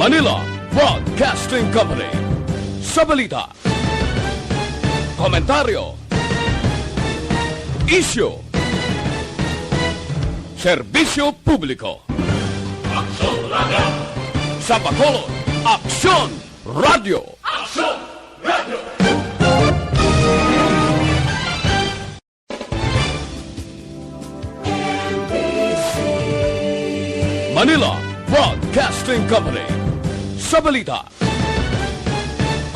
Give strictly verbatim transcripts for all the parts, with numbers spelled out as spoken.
Manila Broadcasting Company. Sa balita, komentaryo, isyu, serbisyo publiko. Aksyon Radio! Sa Bacolod, Aksyon Radio! Aksyon Radio! Manila Broadcasting Company. Sa balita,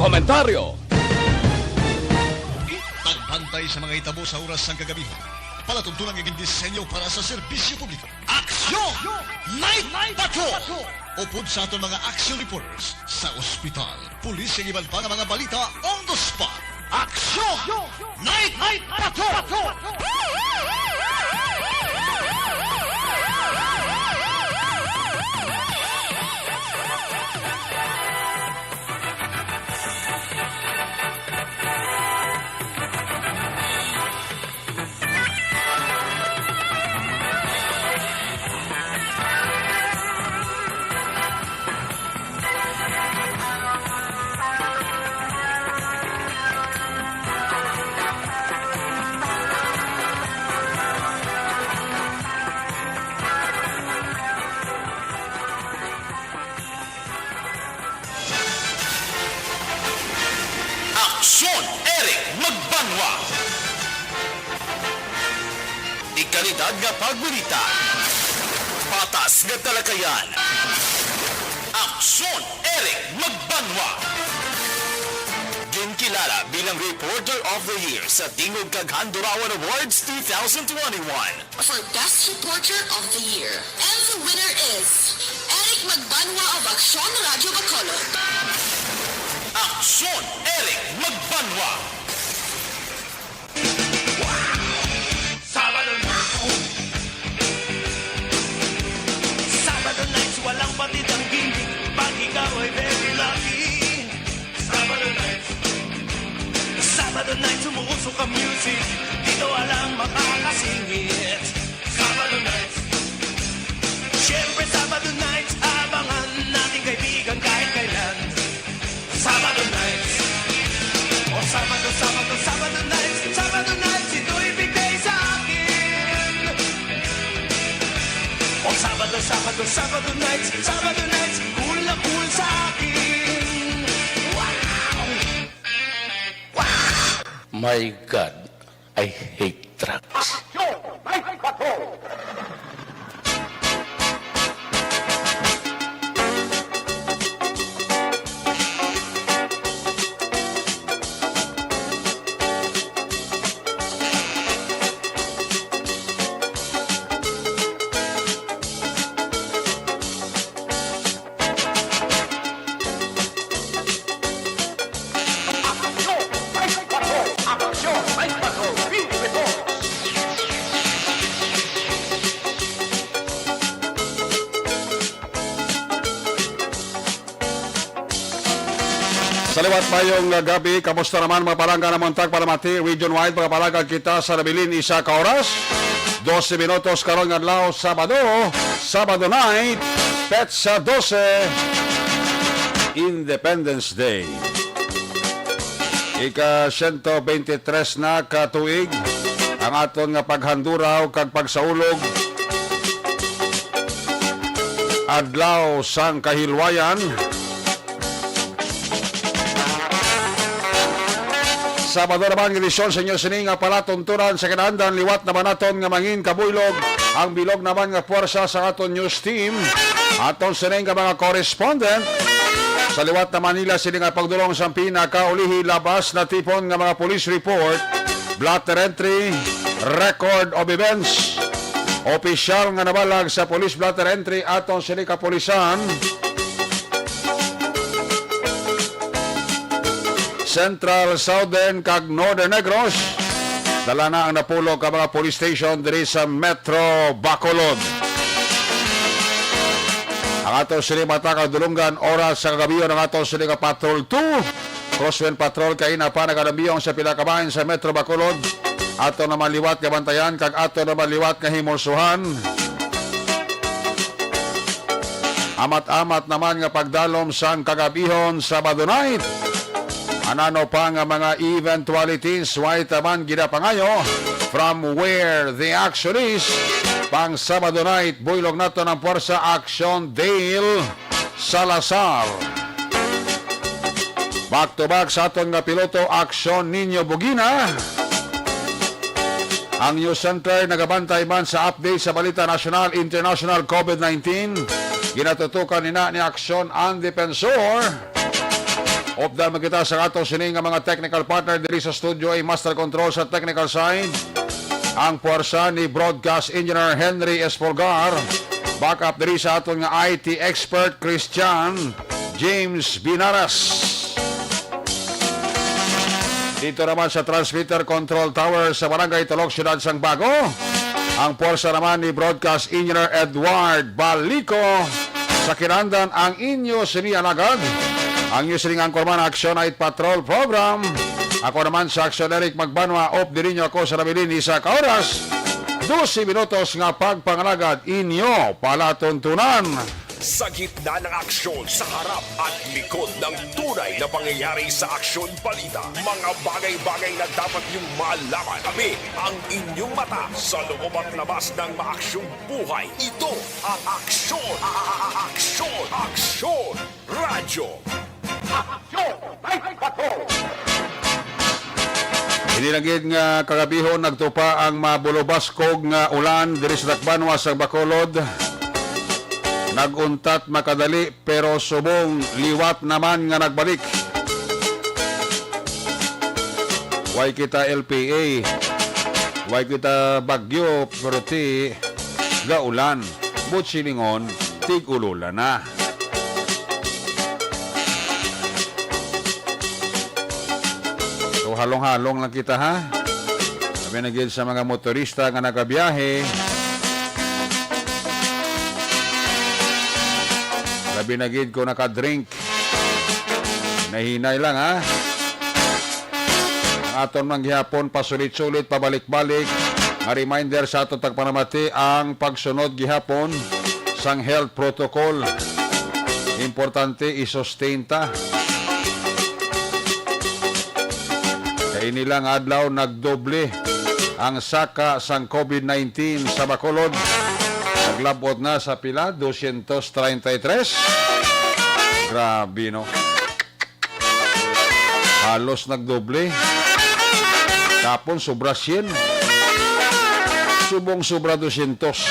komentaryo, pagbantay sa mga hitabo sa oras sang kagabi. Palatuntunan nga gindisenyo para sa serbisyo publiko. Aksyon! Night Patrol! Upod sa aton mga action reporters sa ospital, pulis, kag iban pa nga mga balita on the spot. Aksyon! Night Patrol! Aksyon, Eric Magbanwa. Dekalidad nga pagbalita, patas nga talakayan. Aksyon, Eric Magbanwa. Ginkilala bilang Reporter of the Year sa Tingog kag Handurawan Awards two thousand twenty-one. For Best Reporter of the Year. And the winner is Eric Magbanwa of Aksyon Radio Bacolod. Aksyon, Eric Magbanwa. Sabado na ako. Sabado nights, walang patid ang gimmick. Pag ikaw ay very lucky. Sabado nights. Sabado nights, umuusok ang music. Dito walang makakasingit. Sabado nights. Siyempre, Sabado nights, abangan nating kaibigan kahit kailan. Sabado nights. O Sabado, Sabado, Sabado nights. Sabado nights, ito'y bigay sa akin. O Sabado, Sabado, Sabado nights. Sabado nights, cool na cool sa akin. Wow! My God, I hate drugs. Sa liwat, mayong gabi. Kamusta naman, mga palangga, na muntag para mati region-wide? Mga palangga, kita sa nabilin isa ka oras, dose minutos karon nga adlaw, Sabado, Sabado night, petsa dose, Independence Day. Ika siyento beintitres na ka tuig ang aton nga paghanduraw kag pagsaulog, Adlaw sang Kahilwayan. Sabado naman nga edisyon sa inyo sini nga palatuntunan sa kinaandan. Liwat naman naton nga mangin kabuylog ang bilog naman nga puwersa sa aton news team, aton sini nga mga correspondent. Sa liwat naman nila sini nga pagdulong sa pinakaulihi, labas natipon nga mga police report, blotter entry, record of events, opisyal nga nabalag sa police blotter entry aton sini kapulisan, Central, Southern, kag Northern Negros. Dala na ang napulo ka mga police station diri sa Metro Bacolod. Ang ato sini mata kag dulunggan, oras sa kagabion, ang ato sini ka Patrol two, Crosswind Patrol, kaina pa nagalambiyong sa pila ka bahin sa Metro Bacolod. Ato naman liwat nga bantayan kag ato naman liwat nga himulsuhan. Amat-amat naman nga pagdalom sang kagabihon, Sabado night. Anano pa nga mga eventualities, way taman ginapangayo from where the action is. Pang Sabado night, buylog naton ang Pwersa Action Dale Salazar. Back to back sa aton nga piloto, Action Niño Bugina. Ang News Center nagabantay man sa update sa balita nasyonal, international, COVID nineteen. Ginatutukan nina ni Action ang Defensor. Updan man kita sa ato sini nga mga technical partner diri sa studio, ay master control sa technical side, ang pwersa ni broadcast engineer Henry Espolgar. Backup diri sa aton nga I T expert, Christian James Binaras. Dito naman sa transmitter control tower sa Barangay Tulok, Siyudad sang Bago, ang pwersa naman ni broadcast engineer Edward Balico. Sa kinahanglan ang inyo sini alagad, ang inyo sining anchorman, Action Night Patrol Program. Ako naman sa Action, Eric Magbanwa, op diri nyo ako sa nabilin isa ka oras, dose minutos nga pagpangalagad inyo palatuntunan. Sa gitna ng aksyon, sa harap at likod ng tunay na pangyayari sa aksyon balita, mga bagay-bagay na dapat niyong malaman. Kami ang inyong mata sa loob at labas ng maaksyong buhay. Ito ang aksyon, aksyon, aksyon, radyo. Aksyon! Hindi lang gid nga kagabihon nagtupa ang mabulubaskog nga ulan diri sa Tacbanwa sa Bacolod. Nag-untat makadali pero subong liwat naman nga nagbalik. Way kita L P A, way kita bagyo, pero ti gaulan. Buot silingon, tig-ululan na. So, halong-halong lang kita, ha? Labi na gid sa mga motorista nga nagabiyahe. Labi na gid kung nakadrink. Nahinay lang, ha? Ang aton man gihapon pasulit-sulit, pabalik-balik nga reminder sa aton tagpanamati ang pagsunod gihapon sang health protocol. Importante i-sustain ta. Kay ini lang adlaw nagdoble ang saka sang COVID nineteen sa Bacolod. Naglabot na sa pila? Dosyentos treinta y tres? Grabe, no? Halos nagdoble. Tapon sobra syen. Subong sobra dosyentos.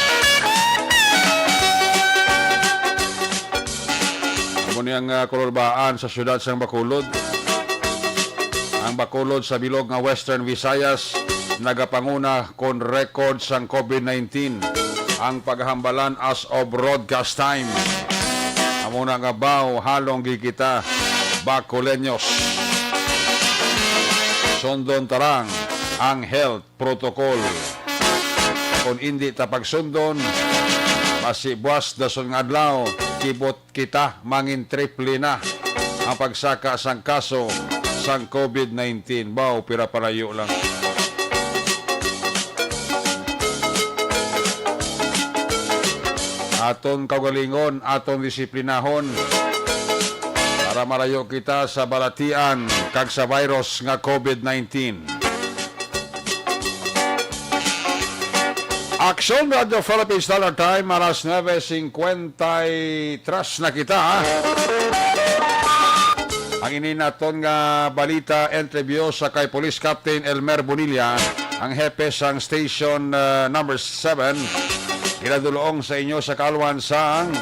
Amo ni ang, ah, kululbaan sa siyudad sang Bacolod. Ang Bacolod sa bilog nga Western Visayas nagapanguna kon record sang COVID nineteen ang paghambalan as of broadcast time. Amo na nga baw, halong gid kita, Bacoleños. Sundon tarang ang health protocol. Kung indi ta pagsundon, basi buwas dason nga adlaw, kibot kita, mangin triple na ang pagsaka sang kaso sang COVID nineteen. Baw, pira palayo lang. Aton kaugalingon, aton disiplinahon para malayo kita sa balatian kag sa virus nga COVID nineteen. Aksyon Radio Philippines Standard Time, alas nuebe singkwenta y tres na kita. Ang ini naton nga balita, interview sa kay Police Captain Elmer Bonilla, ang hepe sang Station, uh, number seven. Ginadul-ong sa inyo sa kaalwan sang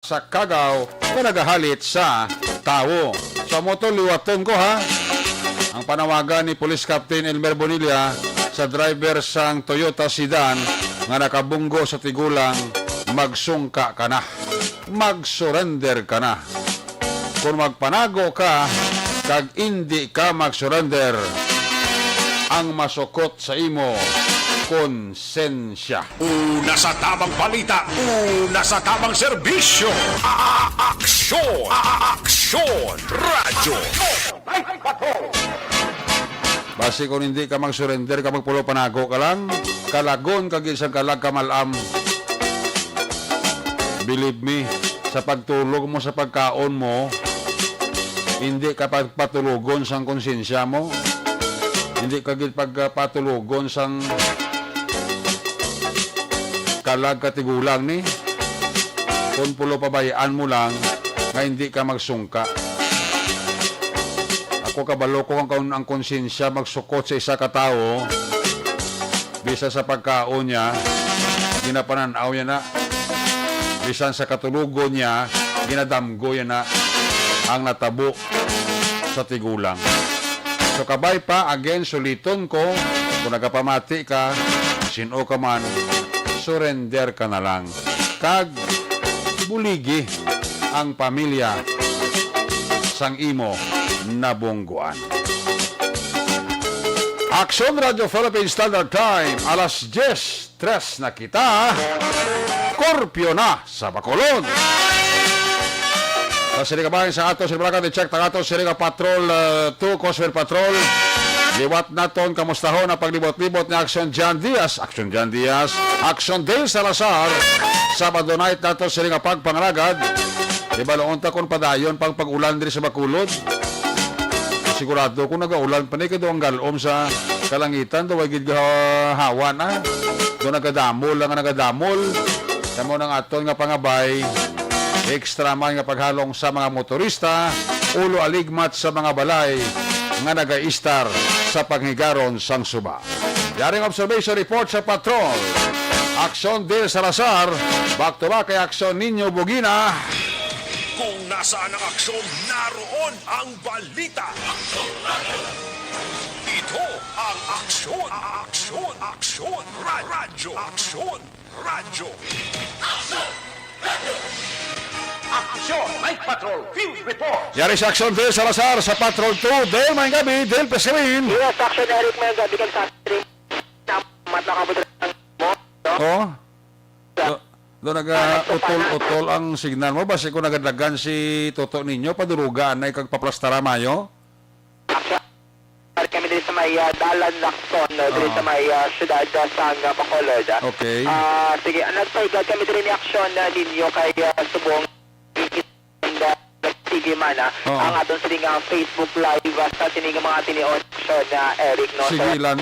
sa kagaw nga nagahalit sa tawo. So, amo to, liwaton ko, ha. Ang panawagan ni Police Captain Elmer Bonilla sa driver sang Toyota sedan nga nakabunggo sa tigulang, magsungka ka na. Mag-surrender ka na. Kung magpanago ka kag indi ka mag-surrender, ang masukot sa imo konsensya. Una sa tamang balita, una sa tamang serbisyo. A-, a-, aksyon, a-, a-, aksyon, radyo. Basi kung hindi ka mag-surrender, ka magpulo panago ka lang, kalagon ka gid sang kalag kamalam. Believe me, sa pagtulog mo, sa pagkaon mo, hindi ka pagpatulogon sang konsensya mo. Hindi ka gid pagpatulogon sang kalag katigulang ni. Kung pulo pabayaan mo lang nga hindi ka magsungka. Ako kabalo ko kung, kung ang konsensya magsukot sa isa ka tawo, bisan sa pagkaon niya, ginapanan-aw niya na. Bisan sa katulogon niya, ginadamgo niya na ang natabo sa tigulang. So, kabay pa, again, suliton ko, kung nagapamati ka, sin-o ka man, surrender ka na lang. Kag buligi ang pamilya sang imo nabungguan. Aksyon Radyo Philippine Standard Time, alas diyes tres na kita. Kurpyo na sa Bacolod. Sa sini kabahin sa ato, sini barangay, check ta ato, sini nga Patrol, uh, two, Coast Guard Patrol. Liwat naton, kamustahon ang paglibot-libot ni Aksyon Jan Diaz, Aksyon Jan Diaz, Aksyon Dale Salazar. Sabado night nato, sini nga pagpangaragad. Di ba, noon ta kung padayon pang pag-ulan diri sa Bacolod? Sigurado kung nagaulan pa ni, kay daw ang galom sa kalangitan, daw ay gid gahawan, ah. Daw nagadamol lang ang nagadamol. Kamo nang aton nga pangabay, extra man nga paghalong sa mga motorista, ulo aligmat sa mga balay nga nagaistar sa panghigaron sang suba. Yaring observation report sa patrol. Aksyon Dale Salazar, back to back kay Aksyon Nino Bugina. Kung nasaan ang aksyon, naroon ang balita. Ito ang Aksyon, Aksyon, Aksyon, Ra-, Radyo, Aksyon, Radyo. Aksyon, Night Patrol, Field Report. Yari sa Aksyon Dale Salazar sa Patrol two. Dale, may gabi. Dale, Pescawin. Yes, Aksyon Eric, may gabi kag sa atin. Salamat, nakabot rin mo, no? Oh? Do, do naga-utol-utol ang signal mo. Basi ko nagadagan si Toto ninyo, padurugaan na ikag paplastara mayo. Actually, kami diri sa may, ah, Dalan Lacson, no, diri sa may, ah, siyudad, ah, sang, ah, Bacolod. Okay. Ah, sige, ah, nagpahiga kami diri ni Aksyon, ah, ninyo kay, ah, subong, ah, sige man, ah, ang aton sini nga Facebook Live, ah, sa sini nga mga tinion, Aksyon, ah, Eric, no? Sige, ilan?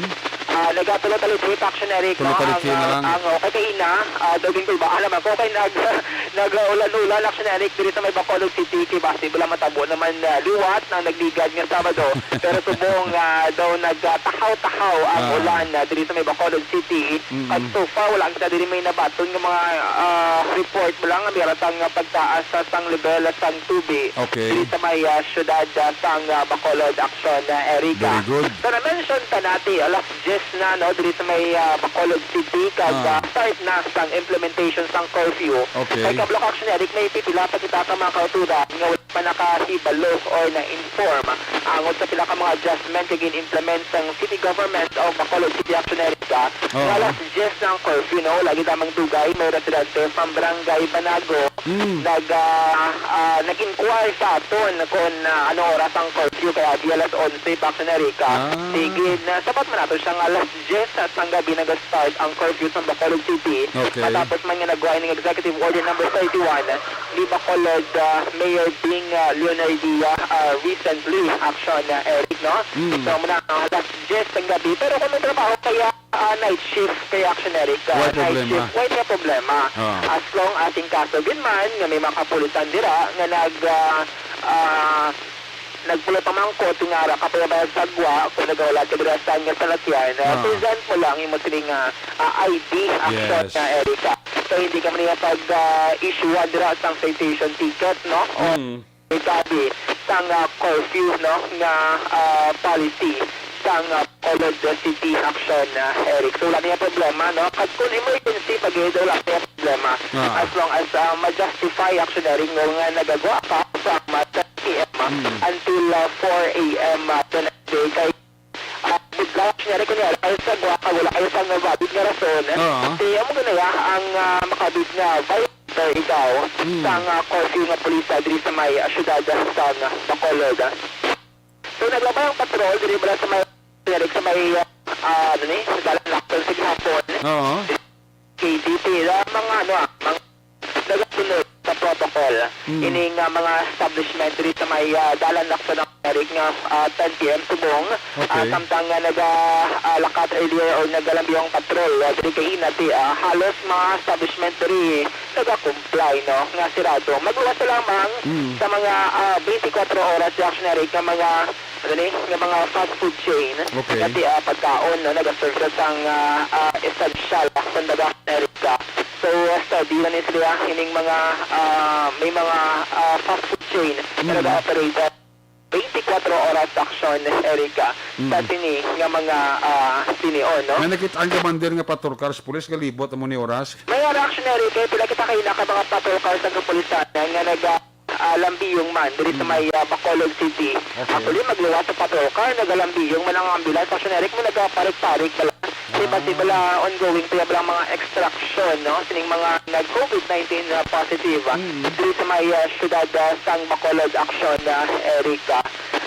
Ah, nagatulo-tulo diri, Aksyon Eric, no? Tulo-tulo Ang, na ah, lang. Ang, okay, kaina, ah, daw ginkulbaan naman ko kay nag-, nag-ulan-ulan, Aksyon Eric, diri sa may Bacolod City, kay basi wala matabo naman, ah, liwat ang nagligad nga Sabado. Pero subong, ah, daw nagtahaw-tahaw ang ulan, ah, diri sa may Bacolod City. Mm. Kag so far, wala kita diri may nabaton nga mga, ah, report mo lang nga may ratang nga pagtaas sa sang level sang tubig diri sa may, ah, siyudad, ah, sang, ah, Bacolod, Aksyon, ah, Eric. Very good. So, na-mention ta nati, alas diyes na, no, diri sa may, ah, Bacolod City, kag, ah, start na sang implementation sang curfew. Okay. Kay kablo ka, Aksyon Eric, may pipila pa kita ka mga kauturan nga wala pa nakahibalo or na-inform angot sa pila ka mga adjustment nga gin-implement sang City Government of Bacolod City, Aksyon Eric, nga alas diyes na ang curfew, no? Lagi damang dugay, may residente from Barangay Banago nag, ah, ah, nag-inquire sa aton kung, ah, ano oras ang curfew, kaya di alas onse pa, Aksyon Eric. Sige, na, sapat man nato siya nga alas diyes sa sang gabi nag-start ang curfew sa Bacolod City. Okay. Matapos man nga nagwa ining Executive Order number thirty-one ni Bacolod, ah, Mayor Bing, ah, Leonardia, ah, recently, Aksyon, ah, Eric, no? Mm. So, muna, ah, alas diyes ng gabi. Pero kung may trabaho kaya, ah, night shift kaya, Aksyon Eric, ah, night shift, wala problema. Ah. As long as in kaso gid man nga may mga kapulisan dira nga nag, ah, ah, nagpulo pamangkot nga ara ka payabayag sa gwa kung nagawala ka dira sa nga salakyan, ah, present mo lang imo sini nga, ah, I D, Aksyon, nga Erica. kay hindi kamo niya pag, ah, issue dira sang citation ticket, no? O Mm. sabi sang, ah, curfew, no, nga, ah, policy sang, ah, Bacolod City Action, ah, Eric. So, wala niya problema, no? Kag kung emergency pa gid, wala niya problema. Ah. As long as, ah, ma-justify, Action Eric, no, nga nagagwa ka sa mga ten P M, ah, Mm. until, ah, four A M, ah, the next day. Kay, ah, budlay, Action Eric, kunyari, kay sa gwa ka, wala kayo sa valid nga rason. Oo. Kay, amo gani, ah, ang, ah, makabig nga violator ikaw Mm. sang, ah, curfew nga pulis, ah, diri sa may, ah, siyudad, ah, sa, ah, Bacolod. So, naglabay ang patrol diri bala sa may, sa may, ah, ano ni, sa Dalan Lacson sa gihapon. Oo. K D T, ah, mga, ano, ah, mga nagasunod sa protocol. Mm. Ini nga mga establishment diri sa may, ah, Dalan Lacson, Eric, nga, ah, ten P M subong, ah, Okay. samtang nga naga, ah, lakat earlier or nagalambiyong patrol, ah, diri kay Hinati, ah, halos mga establishment diri nagakomply, no, nga sirado. Magluwas na lamang Mm. sa mga, ah, twenty-four oras, Action Eric, nga mga, ano ni, nga mga fast food chain. Okay. Dati, ah, pagkaon, no, nagaserve sa sang, ah, ah, essential, ah, sa daga Amerika. So, ah, study na ni sila, ining mga, ah, may mga, ah, fast food chain na Mm. nag-operate, ah, twenty-four oras, Action Erica, sa Mm. sini nga mga, ah, sini, oh, no? May nakita ang commander nga patrol car sa pulis, galibot amo ni oras. May ara, Action Erica, pila kita kaina ka mga patrol car sa kapulisan nga nag, ah, lambiyong man diri sa Mm. may, ah, Bacolod City. Okay. Actually, magluwas sa patrol car, nagalambiyong man ang ambulance, Action Eric, mo nagaparik-parik bala. Kay Ah. basi bala ongoing pa bala mga extraction, no? Sining mga nag-COVID nineteen na positive, ah, Mm. diri sa may, ah, siyudad, ah, sang Bacolod, Action, ah, Erica.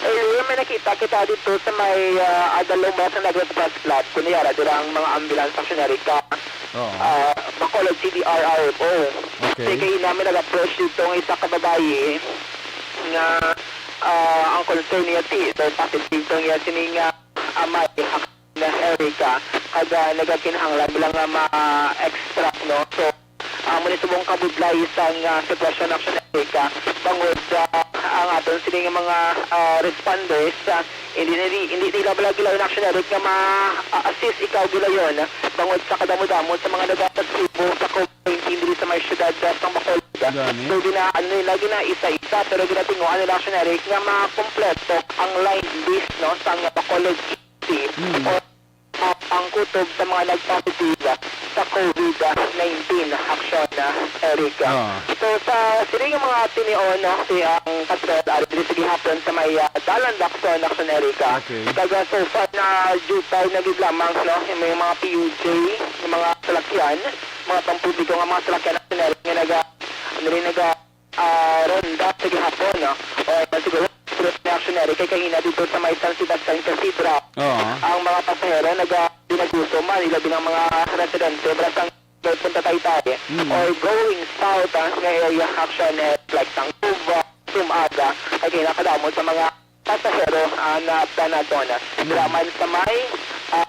Earlier, may nakita kita dito sa may, ah, Adaluma sa Negros Press Club. Kunyara, dira ang mga ambulance, Action Erica. Oo. Ah, Bacolod C D R R M O. Okay. Kay kaina may nag-approach dito ang isa ka babayi nga, ah, ang concern niya ti, daw positive daw niya sining, ah, amay na Erica, kag, ah, nagakinahanglan bilang nga ma-extract, no? So, amo ni subong kabudlay sang, ah, sitwasyon, Action Erica, bangod, ah, ang aton sini nga mga, ah, responders, ah, hindi, hindi, hindi nila bala gilayon, Action Eric, nga ma-assist ikaw gilayon bangod sa kadamo-damo sa mga nagapositibo sa COVID nineteen diri sa may siyudad, ah, sa Bacolod. Gani. So, gina-, ano nila, gina-isa-isa, pero ginatinguhan nila, Action Eric, nga makompleto ang line list, no, sa Bacolod City Mm. o, ah, ang kutob sa mga nagpositive sa COVID nineteen, Action, ah, Eric. Ah. So, sa sini nga mga tinion, no, si ang patrol ari diri sa gihapon sa may, ah, Dalan Lacson, Action Erica. Okay. Kag, ah, so far na jutay na gid lamang, no, may mga P U J, yung mga salakyan, mga pampubliko nga mga salakyan, Action Erica, nga naga, ano rin, naga, ah, ronda sa gihapon, no? O, siguro, Action Erica, kay kaina dito sa may San Sebastian Cathedral. Oo. Ang mga pasahero naga-, dinaguso man, ilabi ng mga residente, bala sang punta Taytay, Mm. or going south, ah, nga area, Action Erica, like Sanguva, Sumaga, ay kay nakadamo sa mga pasahero, ah, na panaton. Mm. Dira man sa may, ah,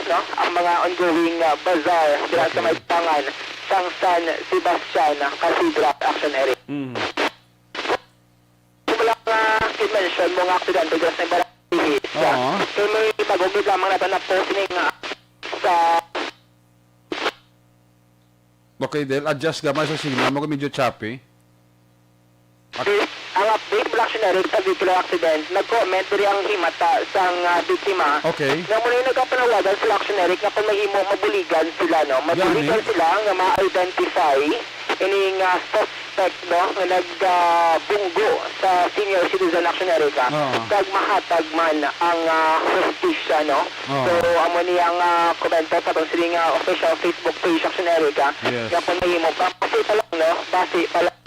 no, ang mga ongoing, ah, bazaar dira sa Okay. may pangan sang San Sebastian Cathedral, Action Eric. Mm. Wala nga i-mention mo nga aksidente dira sa Barangay Ihis, ah. Oo. Kay may bagong reklamo na to na posting nga sa Okay, Del, adjust gamay sa signal mo, medyo choppy. At Sir, ang update, Black Generic, sa vehicular accident, nag-comment diri ang himata sang, ah, biktima. Okay. Nga muna yung nagkapanawagan sa Black Generic nga kung mahimo, mabuligan sila, no? Mabuligan Gani. sila nga ma-identify ining, ah, suspect, no? Nga nag, ah, bunggo sa senior citizen, Black Generic, ah. Oo. Kag mahatag man ang, ah, hustisya, no? Oo. So, amo ni ang, ah, komento sa atong sining, ah, official Facebook page, Black Generic, ah. Yes. Nga kung mahimo, basi pa lang, no? Basi pa lang.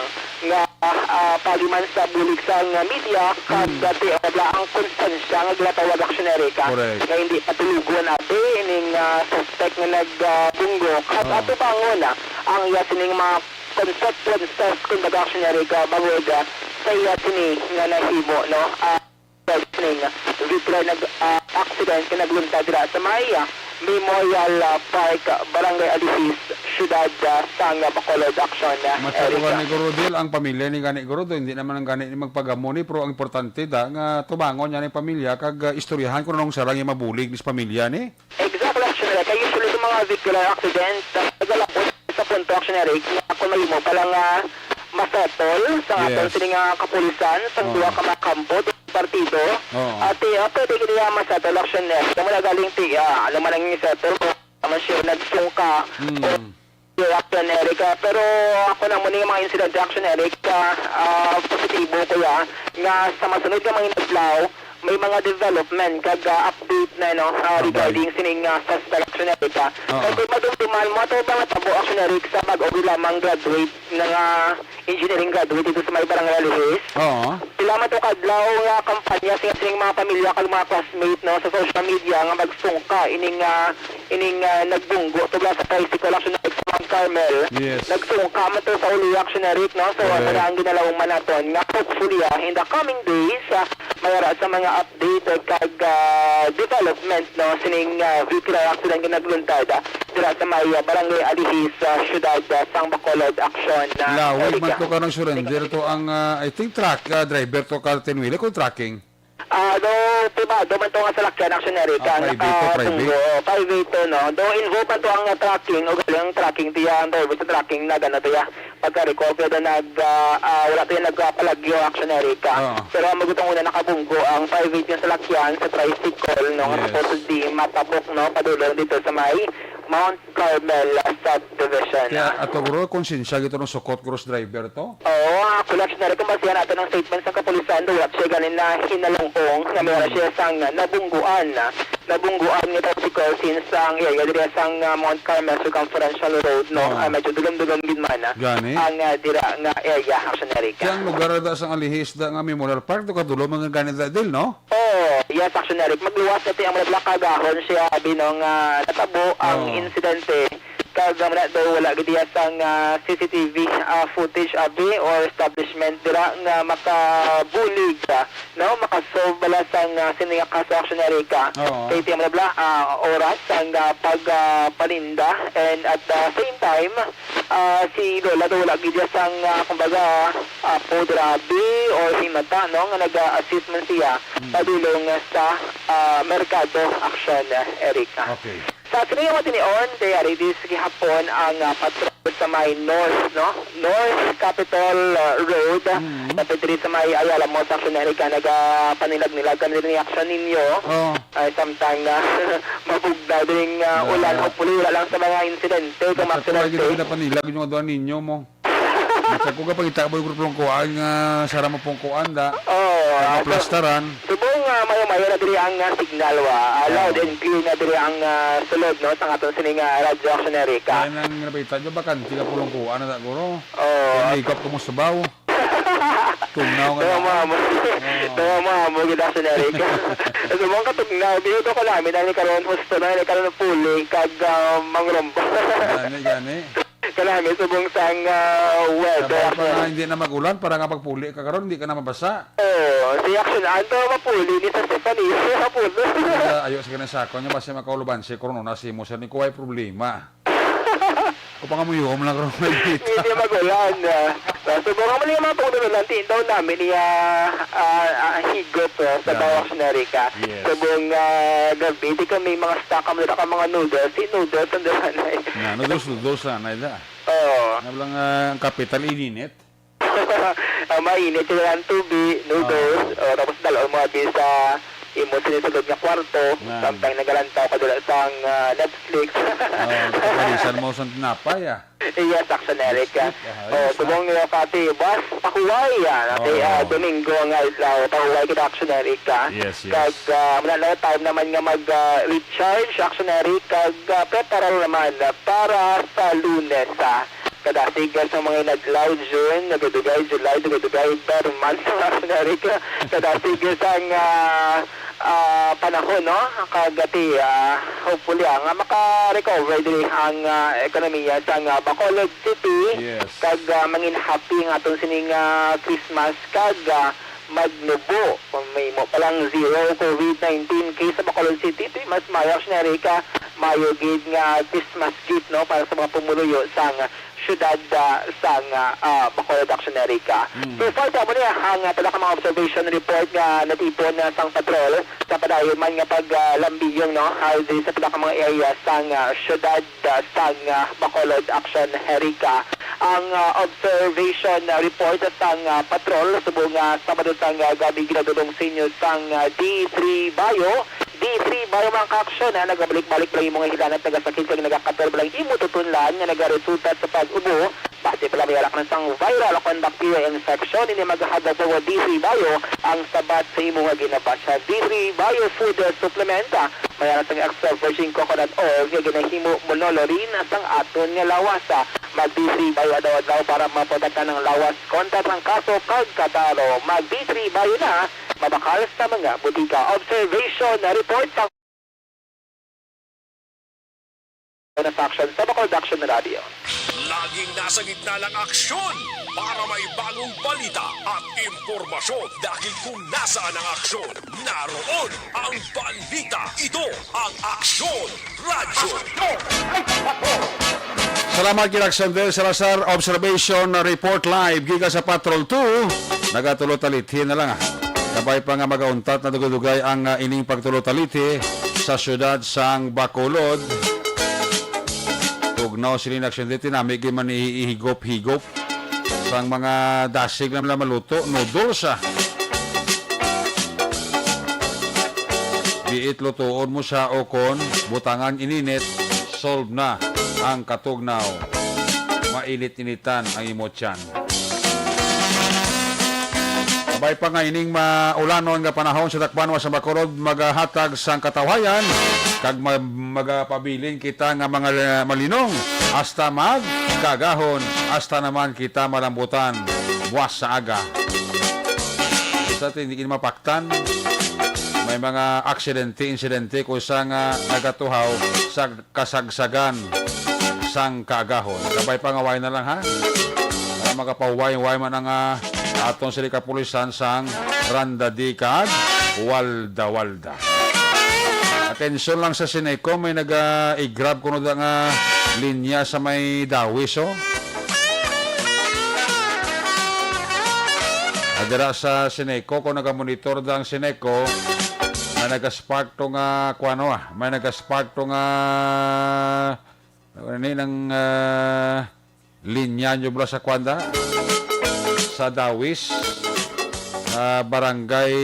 nga, ah, pagi man sa bulig sang media, kag Mm. dati, ah, wala ang konstansya nga ginatawag, Action Erica, Correct. nga hindi patulogon ati ining, ah, suspect nga nag, ah, bunggo. Kag Ah. atubangon, ah, ang iya sining mga consequences, kumbaga, Action Erica, bangod, ah, sa iya sini nga nahimo, no? Ah, ning vehicular nag, ah, accident nga nagluntad dira sa may, ah, Memorial, ah, Park, Barangay Alihis, siyudad, ah, sang Bacolod, Action, ah, Matsaro Erica. Gani, Guro Del, ang pamilya ni gani, Guro Del, hindi naman ang gani ni magpagamoni, pero ang importante da nga tubangon niya ang pamilya kag, ah, istoryahan kung anong sarang yung mabulig ni sa pamilya ni. Exactly, Action Erica. Kay usually sa mga vehicular accident, ah, nagalabot sa punto, Action Eric, nga kung mahimo pala nga masettle sa aton Yes. sini nga kapulisan, sang Oo. duha ka mga kampo, duha ka partido, Oo. at, eh, ah, pwede gid niya masettle, Action Eric. Kamo na galing ti, ah, ano man ang settle, kung naman siya nagsungka, Mm. o, Action Eric, ah, pero ako na mo ni mga incident, Action Eric, ah, ah, positibo ko ya, nga sa masunod nga mga adlaw, may mga development kag, ah, update na, no, ah, Abay. regarding sining, ah, suspect, Action Eric, ah. Oo. Kay kung madumduman mo, ato ba nga tabo, Action Eric, sa bag-o lamang graduate na nga engineering graduate dito sa may Barangay Alihis? Oo. Pila man to kadlaw nga kampanya sa sining mga pamilya kag mga classmate, no, sa social media nga magsungka ining, ah, ining, ah, nagbunggo tubla sa tricycle, Action Eric, sa Mount Carmel. Yes. Nagsungka man to sa uli, Action Eric, no? So, Correct. Ano na ang ginalawman naton nga hopefully, ah, in the coming days, ah, mayara sa mga update kag, ah, development, no, sining, ah, vehicular accident nga nagluntad, ah, dira sa may, ah, Barangay Alihis, sa siyudad, ah, sang Bacolod, Action, ah, Lawig man Erica. To karong surrender to ang, ah, I think truck, ah, driver to, Carlton Willie, kung trucking. Ah, do, pribado man to nga salakyan, Action Erica, Ah, private to, private. Nakabunggo, private to, no? Do, involved man to ang, ah, trucking, o galing ang trucking, tiya, ang driver sa trucking, nag-ano, tiya, pagka-recall, pero nag, ah, ah, wala tayo nagpalagyo, Action Erica. Oo. Pero ang magutong una nakabunggo ang private nga salakyan sa tricycle, no, nga Yes. supposedly matabok, no, padulong dito sa may Mount Carmel, ah, Subdivision. Kaya ato, bro, konsensya gito ng sukot, cross driver to? Oo, ah, actually, Action Erica, kung basihan natin ang statement sa kapulisan, wala siya ganin na hinalungkong nga meron Mm. siya sang nabungguan. Nabungguan nga tricycle since ang area diri sang, ah, Mount Carmel Circumferential Road, no? Oo. Ah, medyo dulom-dulom gid man, ah, Gani? ang, ah, dira nga area, Action Erica. Kaya ang lugar na sang Alihis da nga Memorial Park, to kadulo mga gani da, Dil, no? Oh, yes, Action Eric. Magluwas na ti ang mga kagahon siya, abi, no, nga natabo ang Oo. insidente. Kag, ah, wala daw, wala gid iya sang, ah, C C T V, ah, footage, abi, or establishment dira nga makabulig, ah, no, makasolve bala sang, ah, sini nga kaso, Action Erica. Oo. Kay ti ang mga bla-, ah, oras ang, ah, pag, ah, paninda, and at the same time, ah, si Lola daw wala gid iya sang, ah, kumbaga, apo dira, abi, or himata, no, nga nag-assist man siya Mm. padulong sa, ah, merkado, Action, ah, Erica. Okay. Sa sini nga matinion, kay ari di sa gihapon ang, ah, patrol sa may North, no? North Capitol, ah, Road. Mm. Dapat diri sa may Ayala Mall, Action Erica, nagapanilag-nilag kami diri ni Action ninyo. Oh. Ay, samtang, ah, mabugnaw diri nga, ah, Ah. ulan. Hopefully, wala lang sa mga insidente, kung Basta ko lagi maaksidente. Daw pinapanilag yung mga doon ninyo mo. Basta ko kapangita mo yung grupo ng kuhaan nga sara mo pong kuhaan da. Oh, Ang ah, so, maplastaran. Subong, ah, mayo-mayo na diri ang, ah, signal, wa. Ah, loud Oo. and clear na diri ang, ah, sulod, no, sa aton sini nga radyo, Action Erica. Kaya nang napita nyo, bakante ka pulong kuha na, siguro. Oo. Kaya may ikap ko mo sabaw. Tugnaw nga Tama na. mo. Oo. Tama mo, gid, Action Erica. Subong ka tugnaw, binuto ko namin, ani karon, husto na, ani karon, puli, kag, ah, mangrumba. Gani, gani. Kanami subong sang, ah, weather. Sabay pa nga hindi na mag-ulan, para nga pagpuli ka karon, hindi ka na mabasa. Oo, si Action Anto mapuli ni sa Stephanie, mapuli. Kaya ayo sa ganang sako niya, basta makauluban si Corona, si mo siya ni kuway problema. O pa nga mo yung lang karon, may data. Hindi mag-ulan, ah. So, subong nga mali yung mga pagdululan, tindaw namin niya, ah, ah, higop, ah, sa Yeah. Bawa Action Erica. Yes. Subong, ah, gabi, di kami mga stock, kami ka mga noodles, si noodles, ang dalanan. Na, noodles, noodles, ah, na, da. Oo. Nga lang, ah, ang kapital, ininit. Ah, mainit sila ang tubi, noodles, Ah. oh, tapos dalaon mo abi sa imo sinisulod nga kwarto, Ah. samtang nagalantaw ka dula sang, ah, Netflix. Ah, kapalisan mo sa tinapay, ah. Yes, Action Erica. Lipstick, ah, Oh, ayos, ah. Subong niyo, Kati, bas, pahuway, ah, Nati, Oo. ah, Domingo nga adlaw, pahuway kita, Action Erica. Yes, yes. Kag, ah, wala na time naman nga mag, ah, recharge, Action Erica, kag, ah, preparar naman, ah, para sa Lunes, ah. Kadasig sa mga inadlaw, June, nagadugay, July, nagadugay, Berman sa Action Erica. Kadasig sang, ah, ah, panahon, no? Kagati, ah, hopefully, ah, nga maka-recover diri ang, ah, ekonomiya sang, ah, Bacolod City. Yes. Kag, ah, mangin happy ang aton sining, ah, Christmas. Kag, ah, magnubo. Kung may mo palang zero covid nineteen case sa Bacolod City, ito mas mayo, Action Erica, maayo gid nga Christmas gift, no, para sa mga pumuluyo sang siyudad, ah, sang, ah, ah, Bacolod, Action Erica. Mm. So far, amo ni ang, ah, pila ka mga observation report nga natipon, ah, sang patrol sa padayon man nga pag, ah, lambiyong, no, ah, di sa pila ka mga area sang, ah, siyudad, ah, sang, ah, Bacolod, Action Erica. Ang, ah, observation, ah, report sang, ah, patrol subong nga Sabado sang, ah, gab-i ginadul-ong sa inyo sang, ah, D three Bayo. D three Bayo, mga ka-aksyon, ah, nagabalik-balik pa lang imo nga hilanat, nagasakit kag nagakaterba lang imo tutunlan nga nagaresulta sa pag-ubo. Basi pa lang may alak na sang viral o kon bacteria infection, ini magahagad sa D three Bayo ang sabat sa imo nga ginabasya. D three Bayo food, ah, supplement, ah, may alang sang extra virgin coconut oil nga ginahimo monolorin sang aton nga lawas. Mag-D three Bayo adlaw-adlaw para maprotektahan ang lawas kontra sang kaso kag kataro. Mag-D three Bayo na, mabakal sa mga butika. Observation report sa na sa aksyon sa Bacolod Action Radio. Laging nasa gitna ng aksyon para may bagong balita at impormasyon, dahil kung nasaan ang aksyon, naroon ang balita. Ito ang Aksyon Radyo. Salamat kay Aksyon Del Salazar. Observation report live gikan sa Patrol two. Nagatulo talithi na lang, ah. Kabay pa nga magauntat na dugay-dugay ang, ah, ining pagtulo talithi sa siyudad sang Bacolod. Tugnaw sini ni Aksyon Del, tinami gid man ihigop-higop sang mga dasig na maluto, noodles, ah. Biit lutuon mo siya o kon butangan ininit, solve na ang katugnaw. Mainit-initan ang imo tiyan. Kabay pa nga ining maulanon nga panahon sa dakbanwa sa Bacolod magahatag sang katawhayan kag ma-, magapabilin kita nga mga malinong hasta magkagahon, hasta naman kita malambutan buwas sa aga. Sa atin, di mapaktan, may mga aksidente, insidente kung sa nga nagatuhaw sa kasagsagan sang kaagahon. Kabay pa nga way na lang, ha? Para makapahuway-huway man ang, ah, aton sini kapulisan sang Randa D kag Walda-Walda. Atensyon lang sa Sineco, may naga-i-grab kuno da nga linya sa may Dawis, oh. Ah, dira sa Sineco, kung nagamonitor da ang Sineco, may naga-spark to nga, kuwano, ah, may naga-spark to nga, ano ni, nang, ah, linya nyo bala sa kwanda? Sa Dawis, ah, Barangay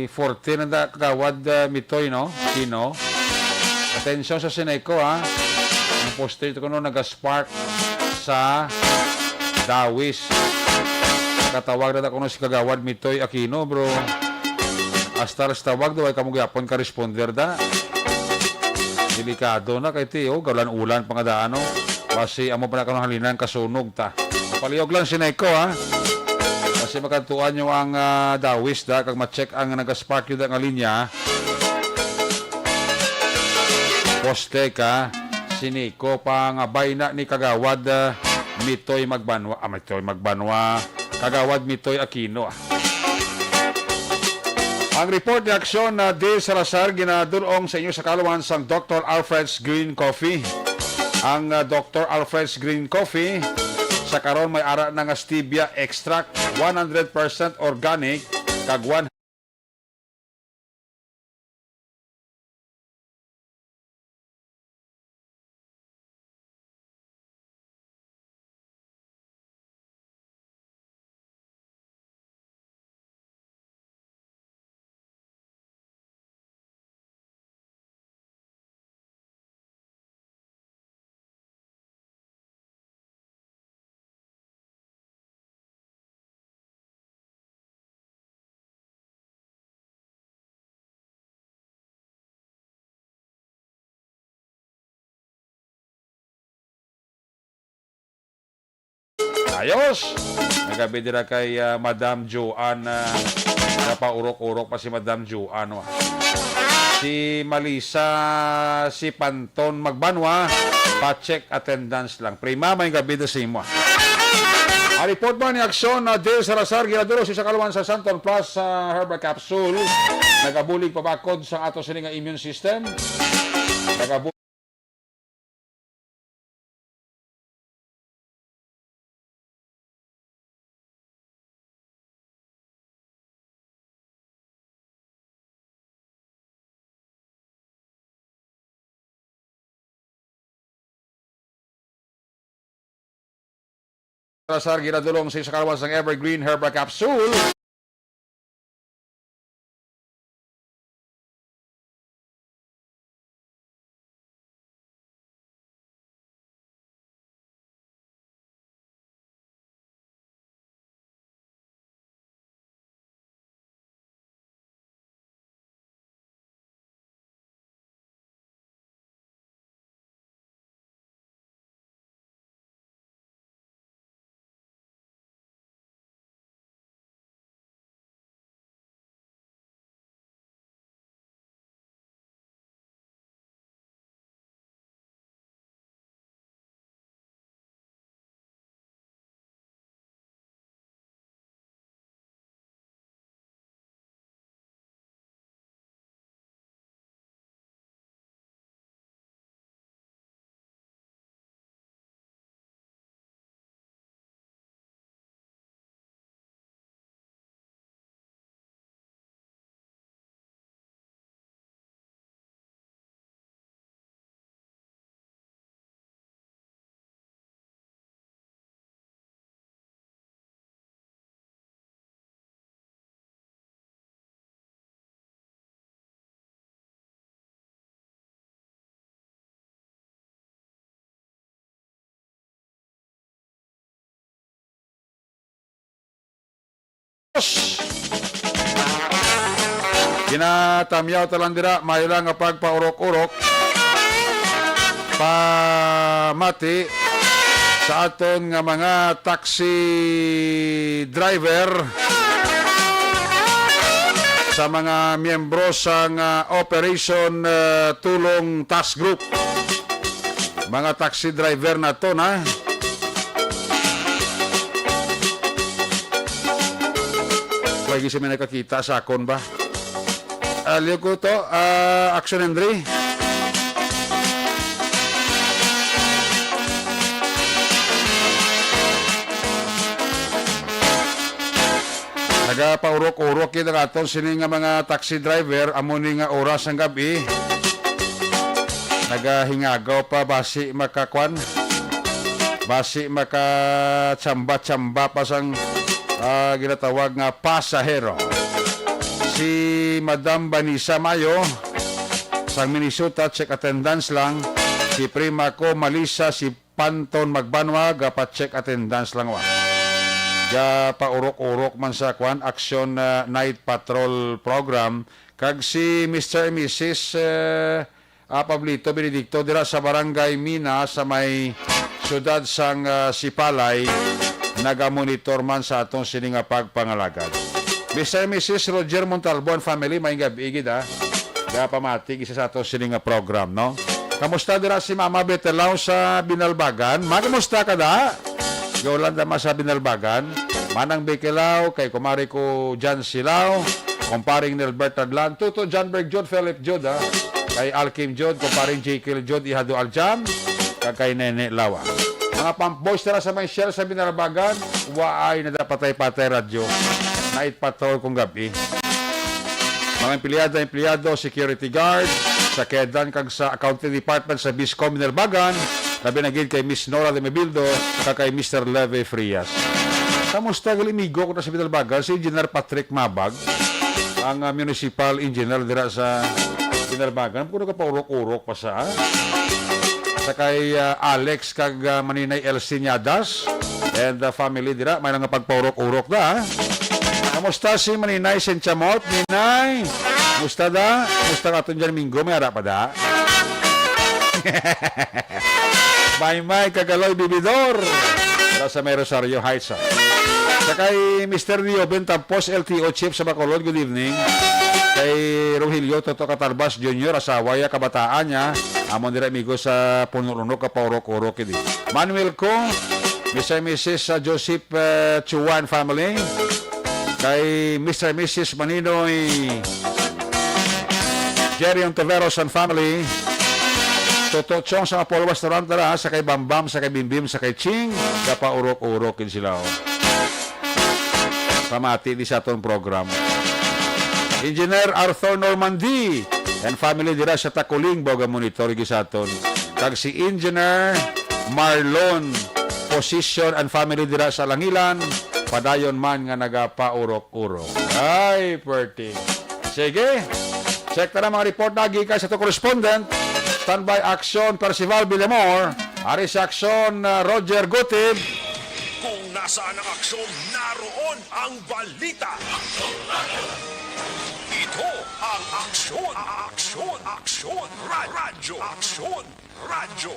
fourteen, ang da-, Kagawad, ah, Mitoy, no? Kino. Atensyon sa Sineco, ha? Ang poste ito kuno naga-spark sa Dawis. Katawag na kuno si Kagawad Mitoy Aquino, bro. Hasta ras tawag daw, ay kamo gyapon ka responder da. Delikado na kay ti, oh, gaulan-ulan pa nga daan, oh. Basi amo pa na kanang halinan, kasunog ta. Palihog lang, Sineco, ha. Basi makadtuan nyo ang, ah, Dawis da, kag ma-check ang naga-spark yun da nga linya. Poste ka, Sineco, pangabay na ni Kagawad, ah, Mitoy Magbanwa. Ah, Mitoy Magbanwa. Kagawad Mitoy Aquino, ah. Ang report ni Aksyon na D Salazar ginadul-ong sa inyo sa kaluhan sang Doktor Alfred's Green Coffee. Ang, ah, Doktor Alfred's Green Coffee sa karon may ara na nga stevia extract, one hundred percent organic, kag one Ayos! Nagabi dira kay, ah, Madam Joanne, ah, napaurok-urok pa si Madam Joanne, wa. Si Malisa, si Panton Magbanwa, pa-check attendance lang. Prima, may gabi na sa imo, ah. Ang report man ni Aksyon na Dale Salazar, ginaduro sa kaluan sa Santon Plus, ah, Herbal Capsule. Nagabulig pabakod sa ato sini nga immune system. Nagabu- Salazar, ginadulong sa isa ka lawas sang Evergreen Herbal Capsule. Ginatamyaw ta lang dira, maayo lang nga pagpaurok-urok. Pamati sa aton nga mga taxi driver, sa mga miyembro sang, ah, Operation, ah, Tulong Task Group. Mga taxi driver naton, ha? Way gid sila nakakita sa akon ba? Aliw ko to, ah, Action Henry. Nagapaurok-urok gid ang aton sini nga mga taxi driver, amo ni nga oras sang gab-i. Nagahingagaw pa, basi makakwan, basi makatsamba-tsamba pa sang, ah, ginatawag nga pasahero. Si Madam Vanessa Mayo, sang Minnesota, check attendance lang. Si prima ko, Malisa, si Panton Magbanwa, gapa-check attendance lang wa. Gapaurok-urok man sa kwan, Action, ah, Night Patrol Program. Kag si Mister and Missus, eh, ah, Pablito Benedicto dira sa Barangay Mina sa may siyudad sang, ah, Sipalay, nagamonitor man sa aton sini nga pagpangalagad. Mister and Missus Roger Montalbo and family, maayong gab-i gid, ah. Gapamati gid sa aton sini nga program, no? Kamusta dira si Mama Betelao sa Binalbagan? Ma, kamusta ka da? Yolanda, ma, sa Binalbagan. Manang Bekelao, kay kumari ko Jan Silao, kumparing Nelbert Tadlan, Tuto John Berg Jud, Philip Jud, ha? Kay Alkim Jud, kumparing Jekyll Jud, Ihado Aljam, kag kay Nene Lawa. Mga pump boys dira sa may Shell sa Binalbagan, waay na da patay-patay radyo. Night patrol kung gabi. Mga empleyada, empleyado, security guard, sa Kedan kag sa Accounting Department sa Biscom Binalbagan, labi na gid kay Miss Nora de Mebildo kag kay Mister Leve Frias. Kamusta gali, amigo ko na sa Binalbagan, si Engineer Patrick Mabag, ang, ah, municipal engineer dira sa Binalbagan. Kung nagapaurok-urok pa sa, ah, sa kay, ah, Alex kag, ah, Maninay Elsie Niadas and the family dira, may nga pagpaurok-urok da, ah. Kamusta si Maninay Sensiamot? Ninay, musta da? Musta ka aton dyan, Minggo? May ara pa da? Maymay Kagaloy Bibidor. Wala sa may Rosario Heights, ah. Sa kay Mister Neo Ben Tampos, L T O Chief sa Bacolod, good evening. Kay Rogelio Toto Katarbas Junior, asawa ya, kabataan niya. Amon dira, amigo, sa Punulunok, kapaurok-urok, hindi. Manuel Kung, Mister and Missus, uh, Joseph, uh, Chuan family. Kay Mister and Missus Maninoy, Jerry Ontiveros and family. Toto Chong sa Apollo Restaurant, tara, sa kay Bambam, sa kay Bimbim, sa kay Ching, kapaurok-urok gid sila, oh. Pamati di sa aton program. Engineer Arthur Normandy and family dira sa Taculing, baga monitor gid sa aton. Kag si Engineer Marlon Position and family dira sa Langilan, padayon man nga nagapaurok-urok. Ay, perti. Sige. Check ta na mga report na gikan sa ato correspondent. Standby Aksyon, Percival Villamor. Ari sa Aksyon, uh, Roger Gutib. Kung nasaan ang aksyon, naroon ang balita. Ito ang Aksyon, Aksyon, Aksyon, Ra- Radyo, Aksyon, Radyo.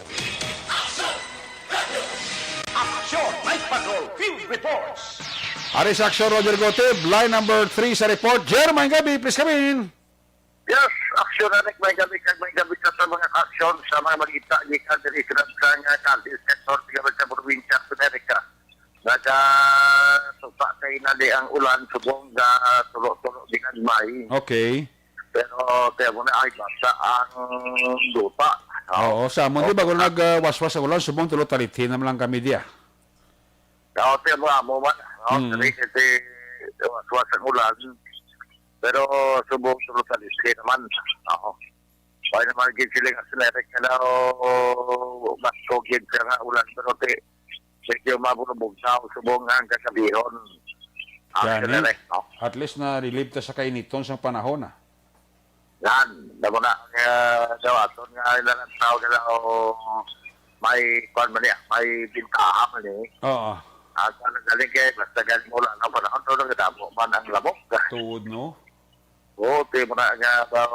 Aksyon Night Patrol Field Reports. Ari sa Aksyon, Roger Gutib, line number three sa report. Jer, maayong gabi, please come in. Yes, Aksyon Night, maayong gabi, kag maayong gabi sa mga aksyon sa mga balita gikan diri sa Samsang, uh, Cali, Sector, Tigabal sa probinsya sa Amerika. Nagatupa kay nali ang ulan subong nga tulo-tulo ginagmay. Okay. Pero kaya mo na ay basa ang lupa. Oo, sa amon, di ba, kung nag, ah, waswas ang ulan, subong tulo talitin naman lang kami diya. Oo, kaya mo amo man. Oo, Mm. Dali kasi waswas ang ulan. Pero subong tulo talitin naman. Oo. Kaya naman gid sila nga sinerik na daw mas kugid siya nga ulan. Pero ti, medyo mabulubog sa subong nga ang kasabihon. Ah, Gani. Sinerik, no? At least na-relieve ta sa kainiton sang panahon, ah. Yan, damo na, eh, daw aton nga ilang tao na daw may, kuwan man niya, may bintaha man eh. Oo. Ang kuwan, galing kay, basta galing mo lang ang panahon, to nagdamo man ang lamok. Tuod, no? Oo, ti mo na nga daw,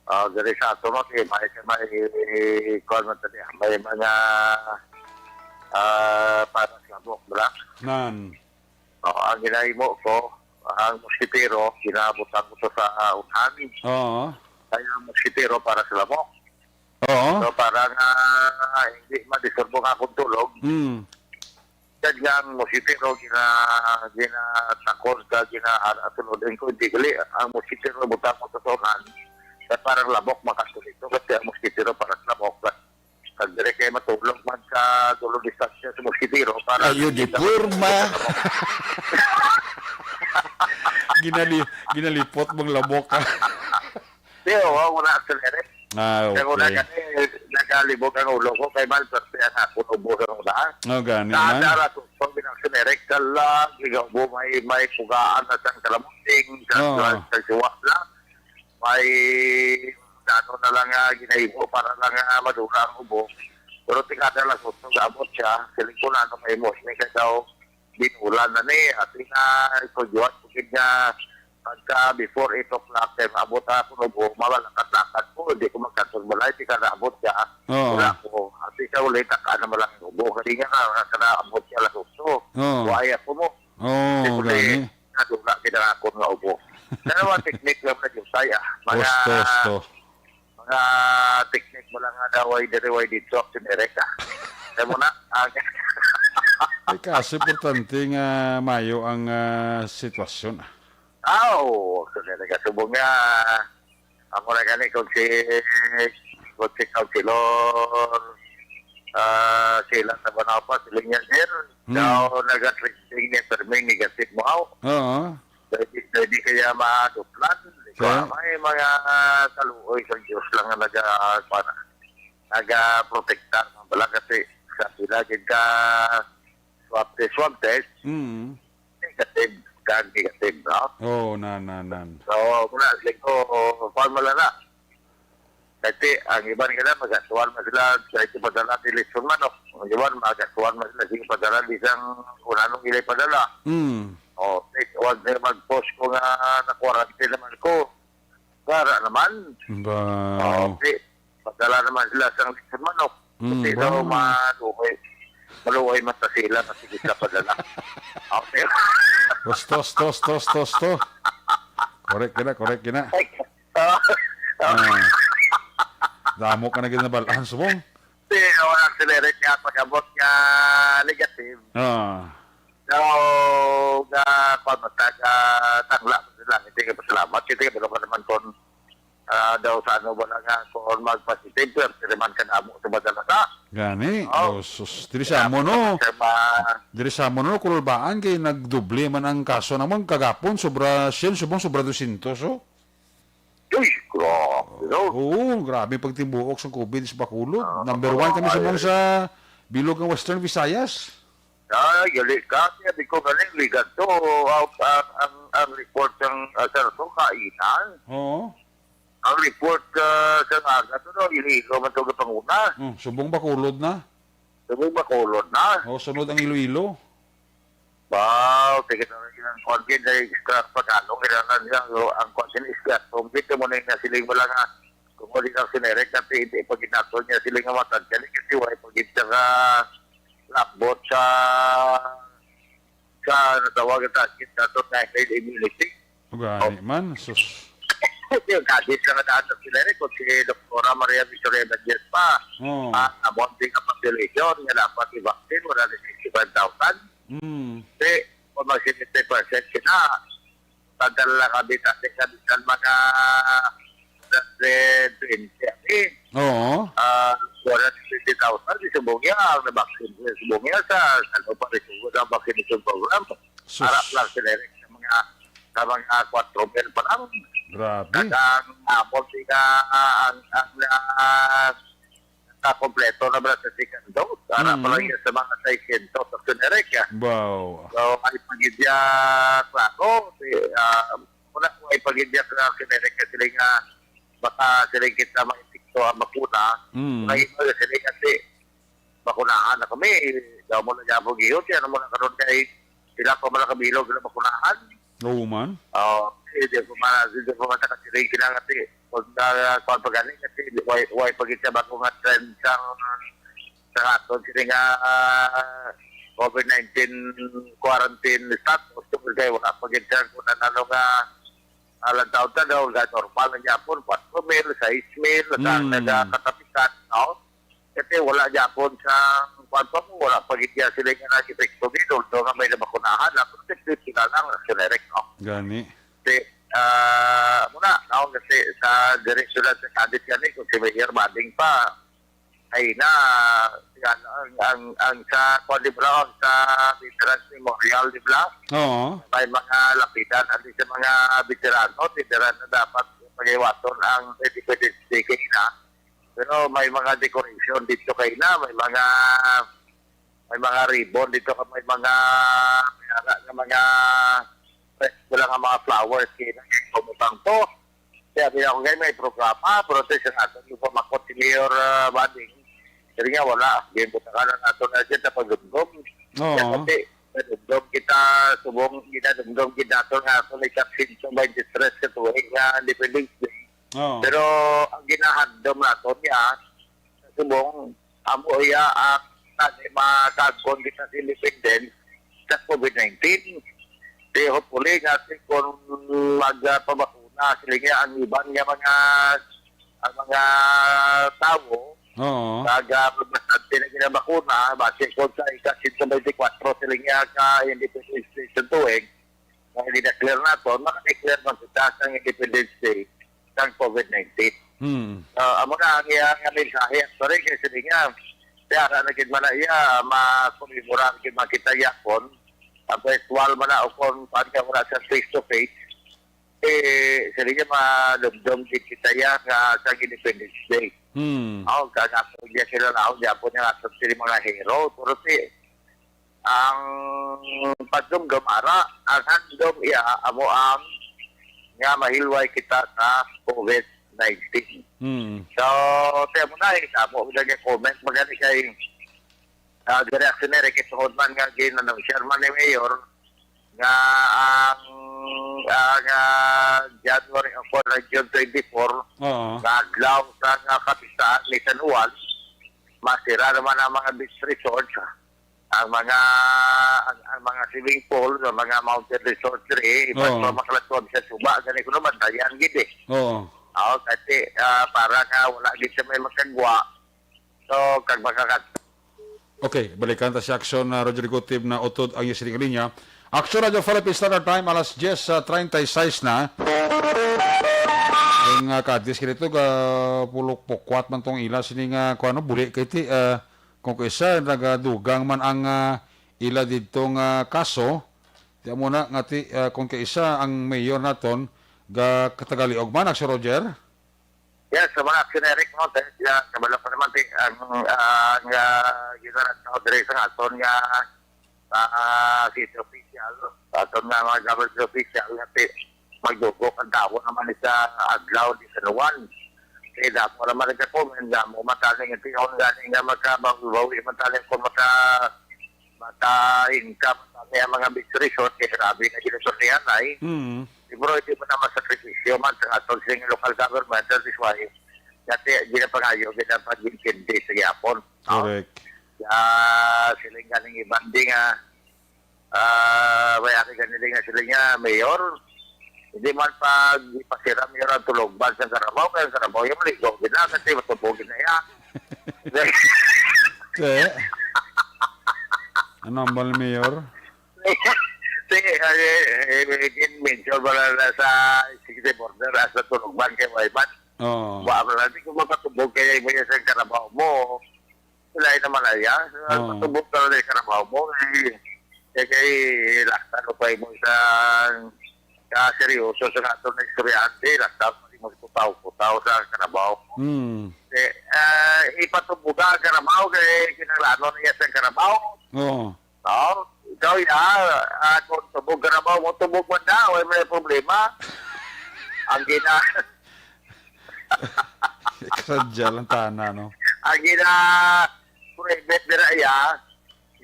ah, diri sa ato, no, ti may, may, kuwan man tani, may mga, ah, para sa lamok, bra? Nan. O, ang ginahimo ko, ang moskitero, ginabutang ko to sa, ah, unahan. Oo. Kaya ang moskitero para sa lamok. Oo. So, para nga hindi madisturbo nga akong tulog, Mm. yan nga ang moskitero, gina-, ginatakod ka, gina-, sulod. Ang kung hindi gali, ang moskitero, butang ko to sa unahan. Kaya parang lamok, makasulito. Kasi ang moskitero, parang lamok. Kag dire kay matulog man sa dulo distansya sa moskitero para Ayo, di kita porma. Ginali-, ginalipot mong lamok, ah. Di, oo, wala akong sinerik. Ah, Kaya wala okay. Kasi nagalibog ang ulo ko kay mal, swerte ang akong ubo sa una. Oh, gani Sa man. Dara ko, pag binang sinerik ka lang, ikaw mo may, may pugaan na sang kalamuting, sa Oo. Sa suwa lang. May ano na lang nga ginahimo para lang nga madula ang ubo. Pero tingada lang gusto gaabot siya, siling ko na ano may mo, ini ka daw binulan na ni, ati na ito, Juan, bukid nga pagka before eight o'clock, kay maabot ako ng ubo, mawalakat-lakat ko, hindi ko magkatong balay, tingada abot siya, Oo. Wala ko, ati siya ulit, taka na malang ubo, kasi nga, nakakaraabot siya lang gusto. Oo. Wala ako mo. Oo, Hindi ko gani. Nadula gid ang akon nga ubo. Pero ang teknik lang na Diyos ay, ah. Mga, Gusto, gusto. Mga teknik mo lang nga daw ay diri, way dito, Action Direct, ah. Kaya mo na, ang Ay, kaso importante nga mayo ang, ah, sitwasyon, ah. Ah, oo, Action Direct. Subong nga, ako na gani kung si, kung si Councilor, ah, sila sa Banapa, sila niya, sir. Hmm. Daw, nag-trending niya, perming negative mo, aw. Oo. Pwede, pwede kaya maduplan? Ikaw, Kaya? May mga, ah, kaluoy sa Diyos lang nga naga-, ah, kuwan, nagaprotektar man bala kasi sa pila gid ka swab test, swab test, Mm. negative, kag negative, no? Oo, nan, nan, nan. So, muna, sige ko, kuwan mo lang na. Kasi ang iban nila, magatuan man sila, sa ito padala, dilis man, no? Ang iban, magatuan man sila, sige padala, di sang kung anong ilay padala. Mm. O, wag na mag-post ko nga na-quarantine naman ko. Gara naman. Ba. O, okay. Padala naman sila sang lechon manok. Mm, Kasi daw ba. maluoy. Maluoy man sa sila na sige sa padala. Okay. Tosto, tosto, tosto, tosto. Correct gina, correct gina. Ay, ah, Ah. Damo ka na gid nabalaan, subong. Kasi wala sila rin nga pag-abot nga negative. Ah. Daw, nga, kwan, matag, ah, tangla mo sila. Hindi ka pasalamat. Hindi ka naman kung, ah, daw sa ano ba lang nga, kung magpositive, pero hindi naman ka namo sa madala ka. Gani. Oh. Oh, sus. Diri sa amo, no? Sa ma- Diri sa amo, no? Kulbaan kay nagdoble man ang kaso naman kagapon. Sobra siya, subong sobra dosyentos, oh. Uy, grabe, no? Oo, grabe ang pagtimbuok sa covid sa Bacolod. Ah, Number one kami sa ay, mong ay. sa Bilog ang Western Visayas. Ay, gali ka. Sabi ko, gali, ligat to. Ang, ang, ang, ang report ng, ah, sir, to, kainan. Oo. Ang report, ah, sa aga to, no, Iloilo man to, kapanguna. Hmm, subong Bacolod na. Subong Bacolod na. Oh, sunod ang Iloilo. Wow, sige na rin ang kuwan, kaya na extra pagkalong, kailangan niya, so, ang kuwan, sin extra, so, dito mo na yung nasiling mo lang, ah, kung wali kang sinerek, kasi hindi pag inato niya, siling nga matagkali, kasi wala pag ka labot sa, sa natawag ang sakit nato na herd immunity. Gani man, sus. Yung kadis na nga daan sa sinerek, kung si Doktora Maria Victoria Evangelista pa, Oo. Ah, among di nga population, nga dapat i-vaccine, wala na sixty-five thousand. Mm. Di, kung mag seventy percent sila, tanda lang kami dati sa bisan mga less than twenty, abi. Oo. Ah, wala na sixty thousand, di subong niya, ang na-vaccine, subong niya sa, ano pa rin, sa vaccination program. Sus. Harap lang sila rin sa mga, sa mga kwatro mil pa lang. Grabe. Kag ang amon, di nga, ah, ang, ang, ah, nakakompleto na ba sa second dose? Ara pa lang Mm. yan sa mga seiscientos sa Amerika. Wow. So, ay pagidya, klaro, si, ah, una ko ay pagidya sa Amerika sila nga baka sila kita maepekto ang bakuna. Mm. Kaya iba sila kasi bakunahan na kami. Daw mo na niya po gihon, kaya naman ang karon kay sila pa man nakabilog na bakunahan. Oo man. Oo, hindi ko ma-, hindi ko man nakasiring kinangati. Pag, ah, kuwan pa gani, kasi why, why pag isa ba ko nga trend sa, sa aton, sila nga, ah, COVID nineteen quarantine status, tungkol kay wala pag isa kung ano nga, alang taon ta daw, nga normal na niya po, four mil, six mil, sa Mm. nagkakatapikan, no? Kasi wala gyapon sa kuwan pa mo, wala pa gid siya sila nga nag-epekto dito. Although nga may nabakunahan, na protected sila lang, generic, no? Gani. Kasi, ah, muna, no? Kasi sa direksyon na sa Cadiz yan, eh, kung si Mayor Bading pa, ay na, yan, ang, ang, ang sa, kuwan, di ba, ang sa Veterans Memorial, di ba? Oo. May mga lapidan, at sa mga veterano, veterano dapat pag-iwaton ang Independence Day kay na. Pero may mga decoration dito kay na, may mga, may mga ribbon dito, may mga, may ara nga mga, wala nga mga flowers kay na, kay kumutang to. Kaya sabi ako, "Kay may programa, pero sa isang ato, yung pamakot si Mayor, ah, Bading, sabi nga, wala, game buta ka na nato na dyan sa pagdumdum." Oo. Kaya kasi, nadumdum kita, subong, ginadumdum kita nato nga ato na ikapsin sa twenty-three ka tuig nga Independence Day. Oo. Pero ang ginahandom nato niya, sa subong, amo iya ang tani makagkon kita sa independence sa COVID nineteen. Di hopefully nga si kung magpabakuna sila niya ang iban nga mga, ang mga tawo, Oo. Kag, ah, bastante na ginabakuna, base ko sa ika-siyento bente kwatro sila niya ka Independence Day sa tuig, nga gina-clear nato, maka-declare man kita sang Independence Day sang COVID nineteen. Hmm. Ah, amo na ang iya nga mensahe, actually, kay sila niya, kaya ara na gid man na iya, makonmemora gid man kita yapon, ang virtual man na, o kung, kuwan ka, wala sa face to face, eh, sila niya, madumdum gid kita ya nga sa Independence Day. Hmm. Aw, kag ako niya sila na, aw, yapon niya, ato sila mga hero, pero si, ang pagdumdum, ara, ang handom iya, amo ang nga mahilway kita sa COVID nineteen. Hmm. So, tiyan mo na, eh, amo na nga comment, magani kay, ah, diri, actually, Enrique, tungod man nga gin-, ano, chairman ni Mayor, nga ang, ah, nga January, o, June twenty-four, Oo. nga adlaw sa nga kapistahan ni San Juan, masira naman ang mga beach resorts, ang mga, ang, ang mga swimming pool, ang mga mountain resorts diri, iban Oo. pa makalatwag sa suba, gani ko naman, dayan gid eh. Oo. Oo, kasi, ah, para nga wala gid sa may makagwa. So, kag makakat- Okay, balikan ta si Action, ah, Rodrigo Tib na utod ang iya sining linya. Action Radio Philippines Standard Time, alas diyes, ah, treinta y seis na. Ang, ah, kadis kini to, ga pulok pukwat man tong ila sini nga, kuwan, no, buli kay ti, ah, kung kaisa nagadugang man ang, ah, ila didto nga kaso, ti amo na nga ti, ah, kung kaisa ang mayor naton ga katagaliog man, Action Roger? Yes, sa mga action, Eric, no, dahil, ah, kabalo pa naman, ti-, ang, ang, ah, ginarang tao diri sa aton nga, ah, city official, aton nga mga government official, nga ti-, magdugok ang tao naman sa adlaw di San Juan. Kaya damo naman nagka-comment, damo man tani nga tion gani nga magkabawi-bawi man tani kung maka-, maka-income tani ang mga beach resort, kaya grabe na ginatornihan ay. Mm. Siguro hindi mo na masakripisyo man sa aton sa local government, that is why, dati, ginapangayo, ginapag-intindi sa gihapon. No? Correct. Ah, sila ganing ibanding, ah, ah, may ari ganili nga sila nga, Mayor. Hindi man pag ipasira, Mayor, ang tulog ba sa Carabao, kaya ang Carabao yung maligo, gina, kasi matubog na iya. Te, ano ang bal, Mayor? Sige, eh, eh, eh, mention wala na sa executive order, ah, sa tulog ban kay Wayman. Oo. Wa mo lang, di ko makatubog kaya mo yan sa Carabao mo. Sila ay naman ay, ah. Oo. Matubog ka na sa Carabao mo, eh. Kaya kay lakta ko pa mo isang ka seryoso sa ato na istorya, ante, lakta pa di magputaw-putaw sa Carabao mo. Hmm. Eh, ah, ipatubuga ang Carabao kay kinahanglan niya sa Carabao. Oo. No? Ikaw, ya, ah, kung tubog ka na ba, mo tubog man na, wala may problema. Ang gina-, Kasadya lang tana, no? Ang gina-, prohibit nila, ya,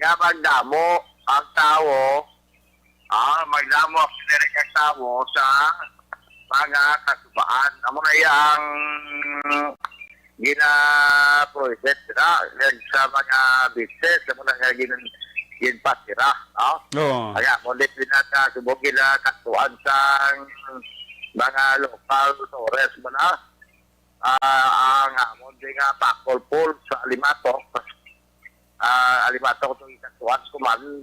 nga magdamo ang tawo, ah, magdamo ang tawo sa mga kasubaan. Amo na yang gina-prohibit sila sa mga beaches, sa mga nga gin-, ginpasira, no? Oo. Kaya mo din pinaka subong gila katuan sang mga local tourist mo na. Ah, ang amon din nga Bacol Falls sa Alimatok, ah, Alimatok itong ikatuan ko man,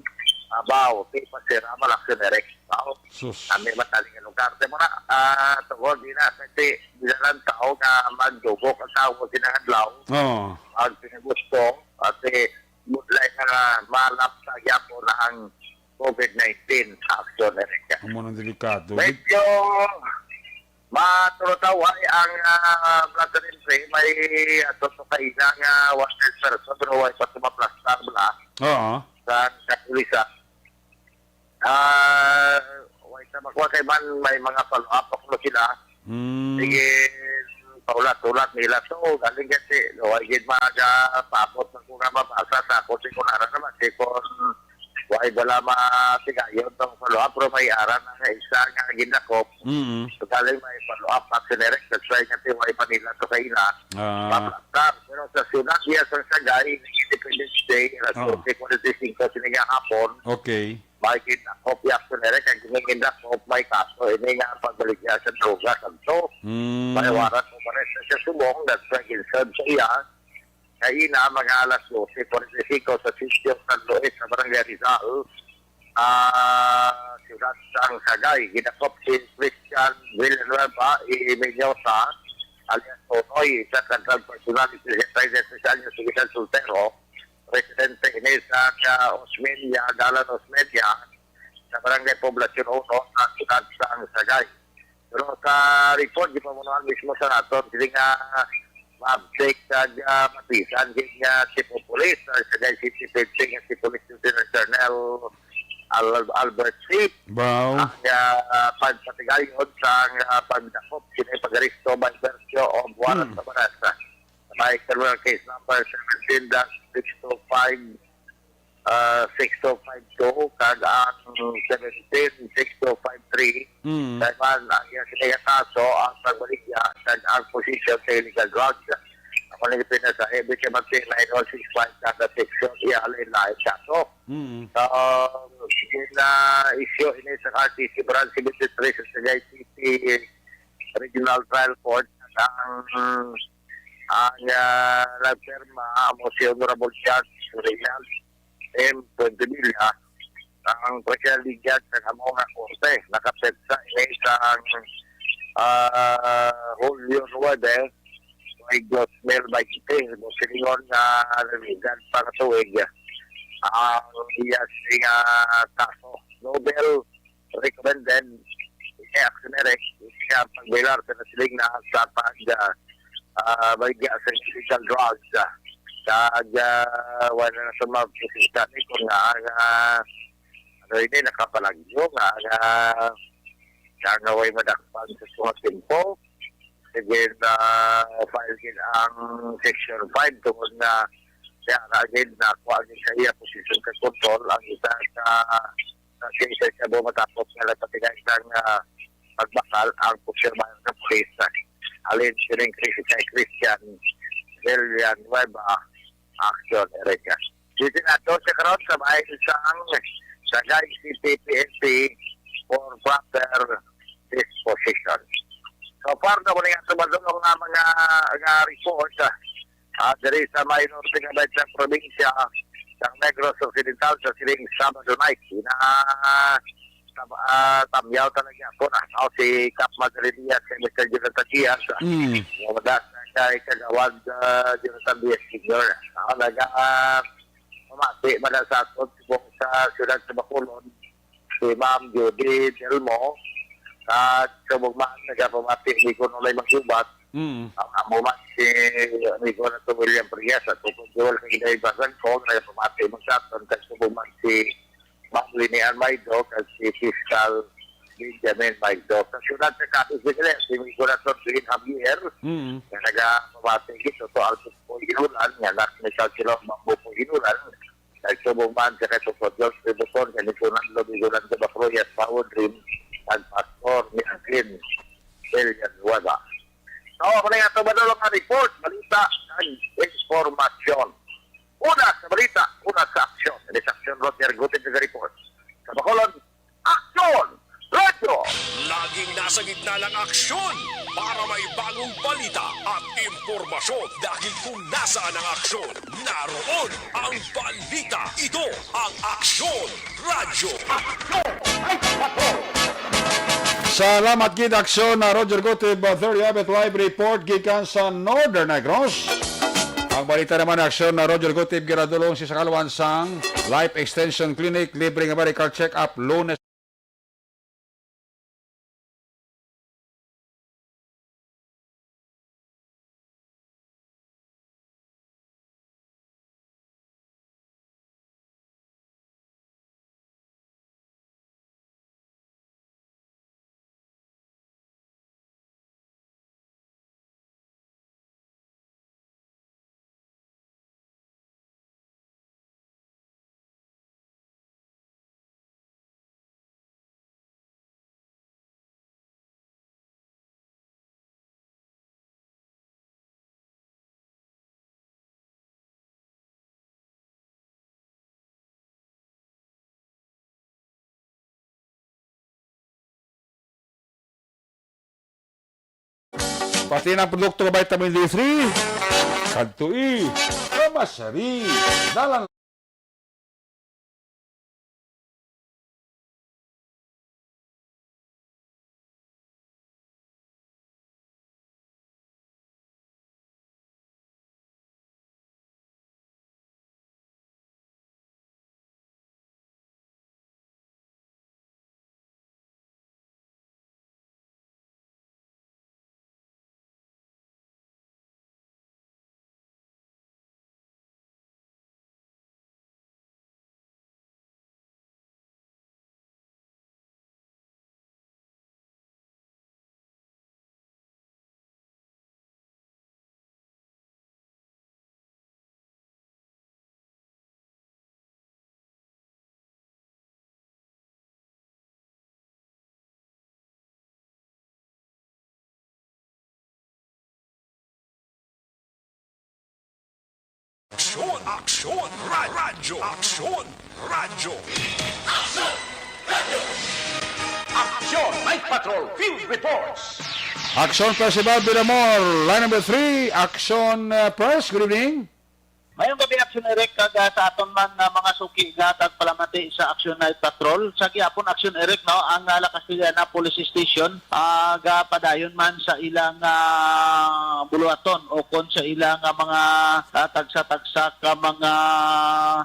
abaw, di pasira, malakson, Eric. Abaw, sus. Kami mataling ang lugar. Di mo na, ah, tungod, di na, kasi di na lang tao nga magdugok ang tao sa adlaw. Oo. Ang pinagusto, kasi budlay na malap sa gyapon ang COVID nineteen sa aksyon, Eric. Amo nang delikado. Medyo matulutaway ang, ah, flood relief. May ato sa kaina nga one person, pero way pa sumaplastar bala Oo. sa kapulisan. Ah, way sa makuha kay man, may mga follow-up ako sila. Hmm. Sige, paulat-ulat nila to. Galing kasi, no, ay gid mga paabot na ko nga mabasa sa ako, si Kunara naman, si Kon, way bala matigayon tong follow-up, pero may ara na nga isa nga gindakop. Mm. So, galing may follow-up, action direct, that's why nga si way Manila to kaina. Ah. Mabasa. Pero sa sunod niya sa Sagay, Independence Day, alas Oo. dose forty-five sini nga hapon, Okay. may gindakop, action direct, ang gindakop, may kaso, ini nga pagbaligya sa droga, santo. Mm. May warrant of arrest na siya subong, that's why ginserve sa iya. Kaina, mga alas dose forty-five sa sitio San Luis sa Barangay Rizal, ah, siyudad sang Sagay. Gidakop si Christian Villanueva y Mendoza, alias Tonoy, isa ka drug personality, treinta y tres anyos, sa edad, soltero, residente ini sa, sa Osmeña, Dalan Osmeña, sa Barangay Poblacion uno, sa siyudad sang Sagay. Pero sa report, gipamunuan mismo sa aton, sila nga ma-update kag, ah, matisan gid nga Chief of Police, ah, sa Sagay City P N P nga si Police Lieutenant Colonel Al-, Albert Sip. Wow. Ang, ah, ah, pagpatigayon sa, ah, pagdakop sini pag-aresto by virtue of warrant Hmm. of arrest. May criminal case number seventeen dash six two five, ah, six two five two, kag ang seventeen six two five three. Mm. Kay man, ang iya sini nga kaso, ang pagbaligya, kag ang possession sa illegal drugs. Ako nang ipinasa, every kamantin, nine one six five, kada section, iya, lain-lain kaso. Mm. So, gina-issue ini sa R T C Branch seventy-three sa Sagay City Regional Trial Court, ang, ang, ah, nagpirma amo si Honorable Judge Reynald M. Fuentebilla, ang Special Legal sa amo nga korte. Nakapetsa ini sa, ah, Hulyo nuebe, tuig dos mil baynte, mo silingon nga naligan pa nga tuig. Ang iya sini nga kaso, Nobel recommended ini action direct, ini nga pagbilar sa nasiling na sa pag, ah, ah, baligya sa illegal drugs, ah. Kag, ah, wala na sa mga posisyon ni kung nga, ah, ano ini, nakapalagyo nga, ah, nga nga way madakpan sa mga timpo. Sige, na file gid ang Section five tungod nga siya na gid nakuha gid sa iya posisyon kag kontrol ang isa ka, ka case sa Cebu matapos nga nagpatigay sang, ah, pagbakal ang pagserbahan sa pulis, ah, alin sining kay Christian Villanueva Action, Erica. Dito na to siya karon sa bahay sang Sagay City P N P for proper disposition. So far, na muli nga sa madulong nga mga, nga report, ah, ah, diri sa may norte nga bay sa probinsya sang Negros Occidental sa siling Sabado night. Ina, ah, tam-, ah, tamyaw talaga ako na. Ako si Cap Madre Diaz kay Mister Jonathan Diaz. Mm. Nga wala sa kay Kagawad, ah, Jonathan Diaz Senior. Ako naga, ah, pamati man sa aton subong sa siyudad sa Bacolod, si Ma'am Judy Delmo, kag subong man nagapamati ni Kuno Lay Magsubat, Mm. ang amo man si amigo nato William Frias, at kung Joel kag Inday Basagkong, nagapamati man sa aton, kag subong man si Ma'am Winnie Almaido, kag si Fiscal Benjamin Maido. Sa siyudad sa Capiz del Valle, si amigo nato Dwayne Javier, Mm. nga nagapamati gid, Toto Alfred Poy Inulan, nga anak ni Councilor Mambo Poy Inulan, nagsubong man sa kay Toto George Tributon, kay ni Fernando Bigolan sa Bacroyas, Power Dream, kag Pastor ni Anglin Villanueva. So, muna nga ito, madulong nga report, balita, kag informasyon. Una sa balita, una sa aksyon. Ini sa aksyon, Roger Gutierrez nga report. Sa Bacolod, aksyon! Radyo! Laging nasa gitna ng aksyon para may bagong balita at impormasyon. Dahil kung nasaan ang aksyon, naroon ang balita. Ito ang Aksyon Radyo. Aksyon! Ay, patrol! Salamat gid, Aksyon na Roger Gutib, uh, thirty Abet Live Report gikan sa Northern Negros. Ang balita naman, Aksyon na Roger Gutib, ginadulong si sa Kalwan sang Life Extension Clinic, libre nga medical check-up, Lunes. Pati ng produkto nga vitamin D three, kadtoi, Ramasari, dalan. Aksyon, aksyon, ra-, radyo, aksyon, radyo. Aksyon, Night Patrol, Field Reports. Aksyon Festival Binamor, line number three, Aksyon, uh, Press, good evening. Mayong gabi, Action Eric, kag, ah, sa aton man nga mga suki nga tagpalamati sa Action Night Patrol. Sa gihapon, Action Eric, no, ang, ah, La Castellana Police Station, ah, gapadayon man sa ilang, ah, buluhaton o kon sa ilang, ah, mga, ah, tagsa-tagsa ka mga,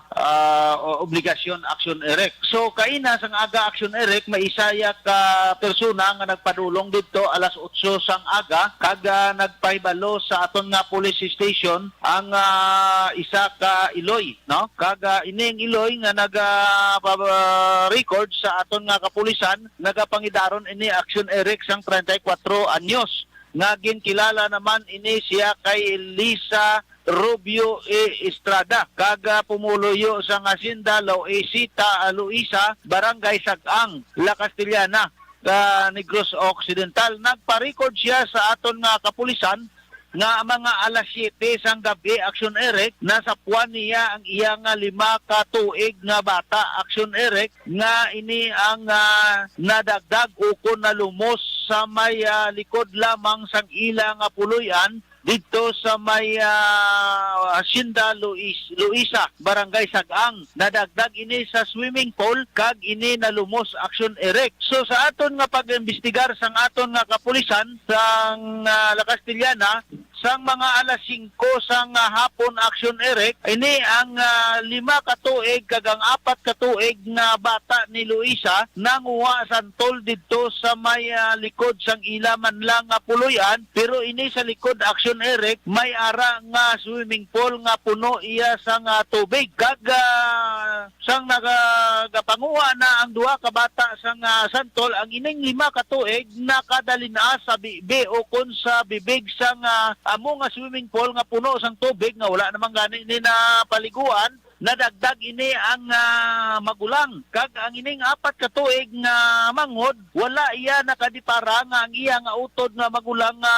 ah, o-, obligasyon, Action Eric. So, kaina sang aga, Action Eric, may isa ya ka persona nga nagpadulong didto alas otso sang aga kag, ah, nagpahibalo sa aton nga police station ang, ah, isa ka iloy, no? Kag, ah, ini ang iloy nga naga, ah, pa-, record sa aton nga kapulisan, nagapangidaron ini, Action Eric, sang treinta y cuatro anyos, nga ginkilala naman ini siya kay Lisa Rubio E. Estrada, kag, ah, pumuluyo sang Hacienda Luisita, ah, Luisa, Barangay Sag-ang, La Castellana, sa Negros Occidental. Nagpa-record siya sa aton nga kapulisan nga mga alas siyete sang gab-i, Action Eric, nasapuan niya ang iya nga lima ka tuig nga bata, Action Eric, nga ini ang, ah, nadagdag ukon nalumos sa may, ah, likod lamang sang ila nga puloy-an didto sa may, ah, Hacienda Luis-, Luisa, Barangay Sag-ang. Nadagdag ini sa swimming pool kag ini nalumos, Action Eric. So, sa aton nga pag-imbestigar sang aton nga kapulisan sang, ah, La Castellana, sang mga alas singko sang, ah, hapon, Action Eric, ini ang, ah, lima ka tuig kag ang apat ka tuig nga bata ni Luisa nanguha santol didto sa may, ah, likod sang ila man lang nga puloy-an, pero ini sa likod, Action Eric, may ara nga swimming pool nga puno iya sang, ah, tubig. Kag, ah, sang nagagapanguha na ang duha ka bata sang, ah, santol, ang ining lima ka tuig nakadalin-a sa bibi o kon sa bibig sang, ah, amo nga swimming pool nga puno sang tubig nga wala naman gani ni napaliguan. Nadagdag ini ang, ah, magulang, kag ang ining apat ka tuig nga manghod, wala iya nakadipara nga ang iya nga utod nga magulang nga,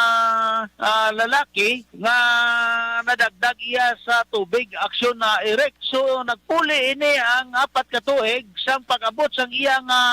ah, lalaki nga nadagdag iya sa tubig, Action Eric. So, nagpuli ini ang apat ka tuig sang pag-abot sang iya nga,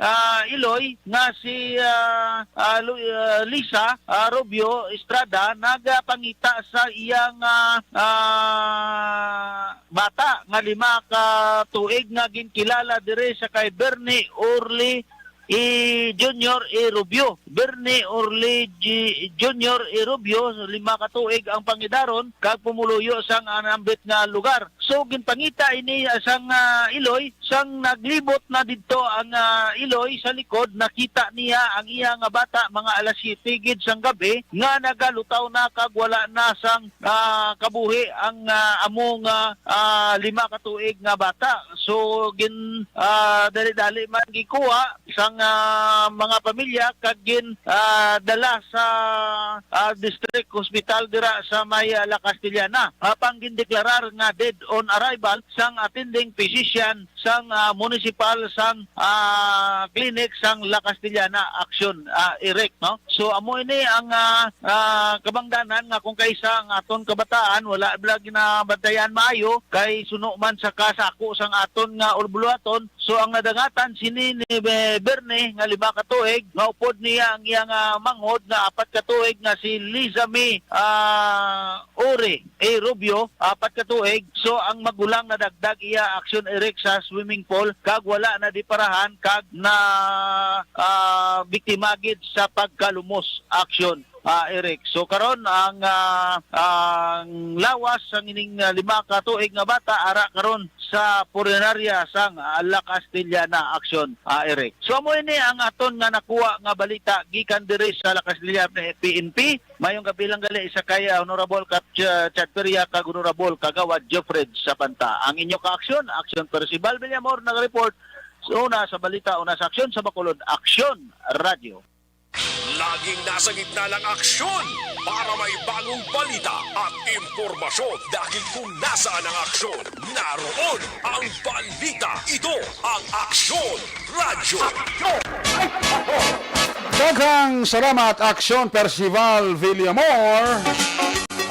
ah, iloy nga si, ah, ah, Lu-, ah, Lisa, ah, Rubio Estrada nagapangita sa iya nga, ah, bata nga lima ka tuig nga ginkilala diri sa kay Bernie Orly E. Junior E. Rubio. Bernie Orly G-, Junior E. Rubio, lima ka tuig ang pangidaron, kag pumuluyo sang anambit nga lugar. So, ginpangita ini, ah, sang, ah, iloy, sang naglibot na didto ang, ah, iloy sa likod, nakita niya ang iya nga bata mga alas siyete gid sang gabi nga nagalutaw na kag wala na sang, ah, kabuhi ang, ah, amo nga, ah, lima ka tuig nga bata. So, gin-, ah, dali-dali man gikuha sang, ah, mga pamilya kag gin, ah, dala sa, ah, district hospital dira sa may, ah, La Castellana. Apang gindeklarar nga dead on arrival sang attending physician sang, ah, munisipal sang, ah, clinic sang La Castellana, Action, ah, Eric, no? So, amo ini ang, ah, ah, kabangdanan nga kung kaisa ang aton kabataan, wala bala ginabantayan maayo, kay suno man sa kasako sang aton nga ulbuluhaton, So, ang nadangatan sini ni Be-, Bernie nga lima ka tuig, nga upod niya ang iya nga manghod nga apat ka tuig nga si Liza May, ah, Ore A. Rubio, apat ka tuig. So, ang magulang nadagdag iya, Action Eric, sa swimming pool kag wala na diparahan kag na, ah, biktima gid sa pagkalumos, Action, ah, Eric. So, karon ang, ah, ang lawas sang ining, ah, lima ka tuig nga bata ara karon sa punerarya sang, ah, La Castellana, Action, ah, Eric. So, amo ini ang aton nga nakuha nga balita gikan diri sa La Castellana P N P. Mayong gabi lang gali sa kay, ah, Honorable Kap Ch-, Chad Peria kag Honorable Kagawad Geoffred Sapanta. Ang inyo ka-aksyon, Action Percival Villamor, nag-report sa una sa balita, una sa aksyon sa Bacolod, Action Radio. Laging nasa gitna ng aksyon para may bagong balita at impormasyon dahil kung nasaan ang aksyon, naroon ang balita. Ito ang Aksyon Radyo. Daghang salamat, Aksyon Percival Villamor.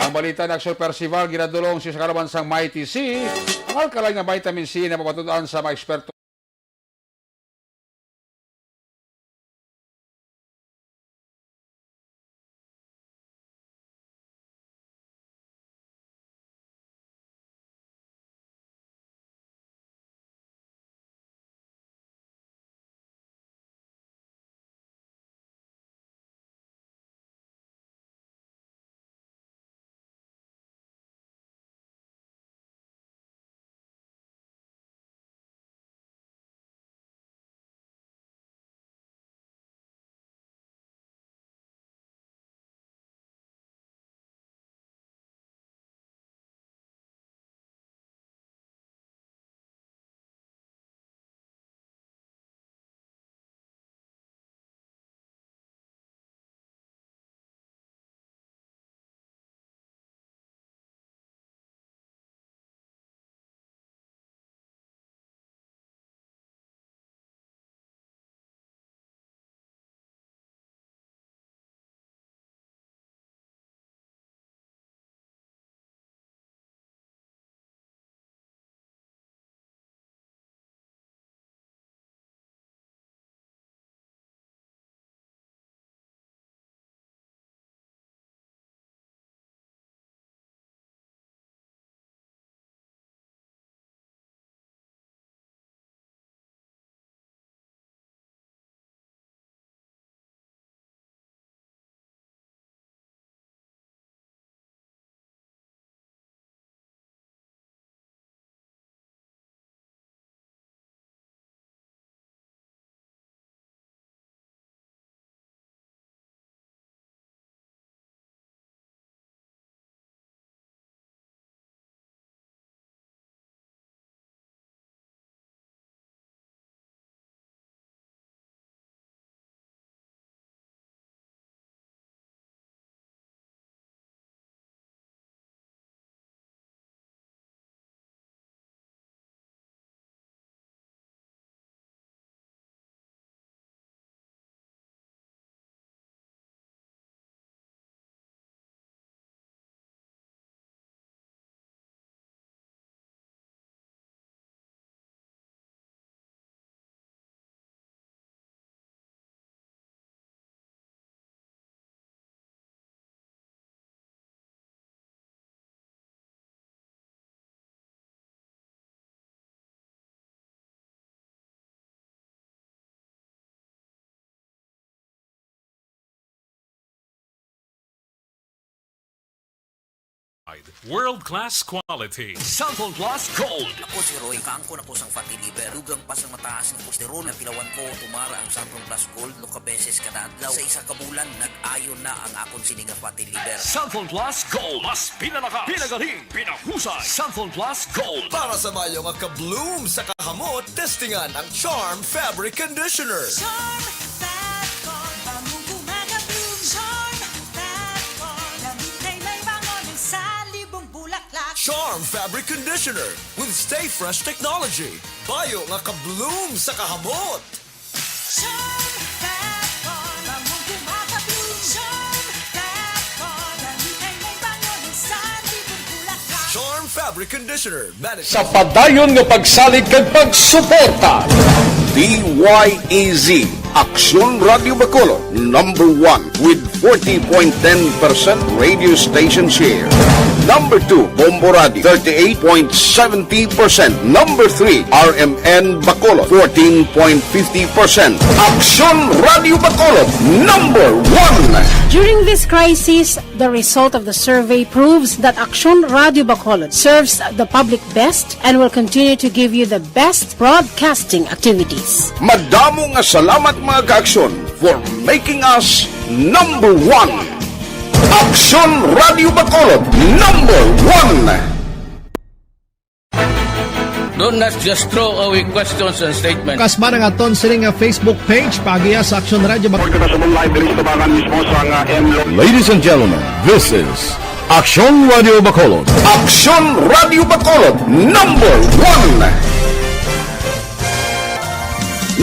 Ang balita ni Aksyon Percival ginadulong sa kalaban sang Mighty C, ang alkaline nga vitamin C na mapatud-an sa mga eksperto. World-class quality. Santhon Plus Gold. Ako si Roy, kaangkon ako sang fatty liver. Dugang pa sang mataas nga kolesterol, natilawan ko tumara ang Santhon Plus Gold, no, ka beses kada adlaw. Sa isa ka bulan, nag-ayo na ang akon sini nga fatty liver. Santhon Plus Gold. Mas pinalakas, pinagaling, pinahusay. Santhon Plus Gold. Para sa maayo nga ka-bloom sa kahamot, testingan ang Charm Fabric Conditioner. Charm Fat Gold, pamunggo maga-bloom. Charm Fat Gold, damit kay may bangon ang salibong bulaklak. Charm Fabric Conditioner with Stay Fresh Technology. Bayo nga ka-bloom sa kahamot. Charm Fat Gold, pamunggo maga-bloom. Charm Fat Gold, damit kay may bangon ang salibong bulaklak. Charm Fabric Conditioner. Sa padayon nga pagsalig kag pagsuporta, D Y E Z, Aksyon Radio Bacolod, number one with forty point ten percent radio station share. Number two, Bombo Radio, thirty-eight point seventy percent. Number three, R M N Bacolod, fourteen point fifty percent. Aksyon Radio Bacolod, number one. During this crisis, the result of the survey proves that Aksyon Radio Bacolod serves the public best and will continue to give you the best broadcasting activities. Madamo nga salamat, mga ka-Aksyon, for making us number one. Aksyon Radio Bacolod, number one. Don't not just throw away questions and statements. Kasba nga aton sini nga Facebook page, paagiha sa Aksyon Radio Bacolod. Report kita sa live diri sa tubangan mismo sa nga M Lo- Ladies and gentlemen, this is Aksyon Radio Bacolod. Aksyon Radio Bacolod, number one.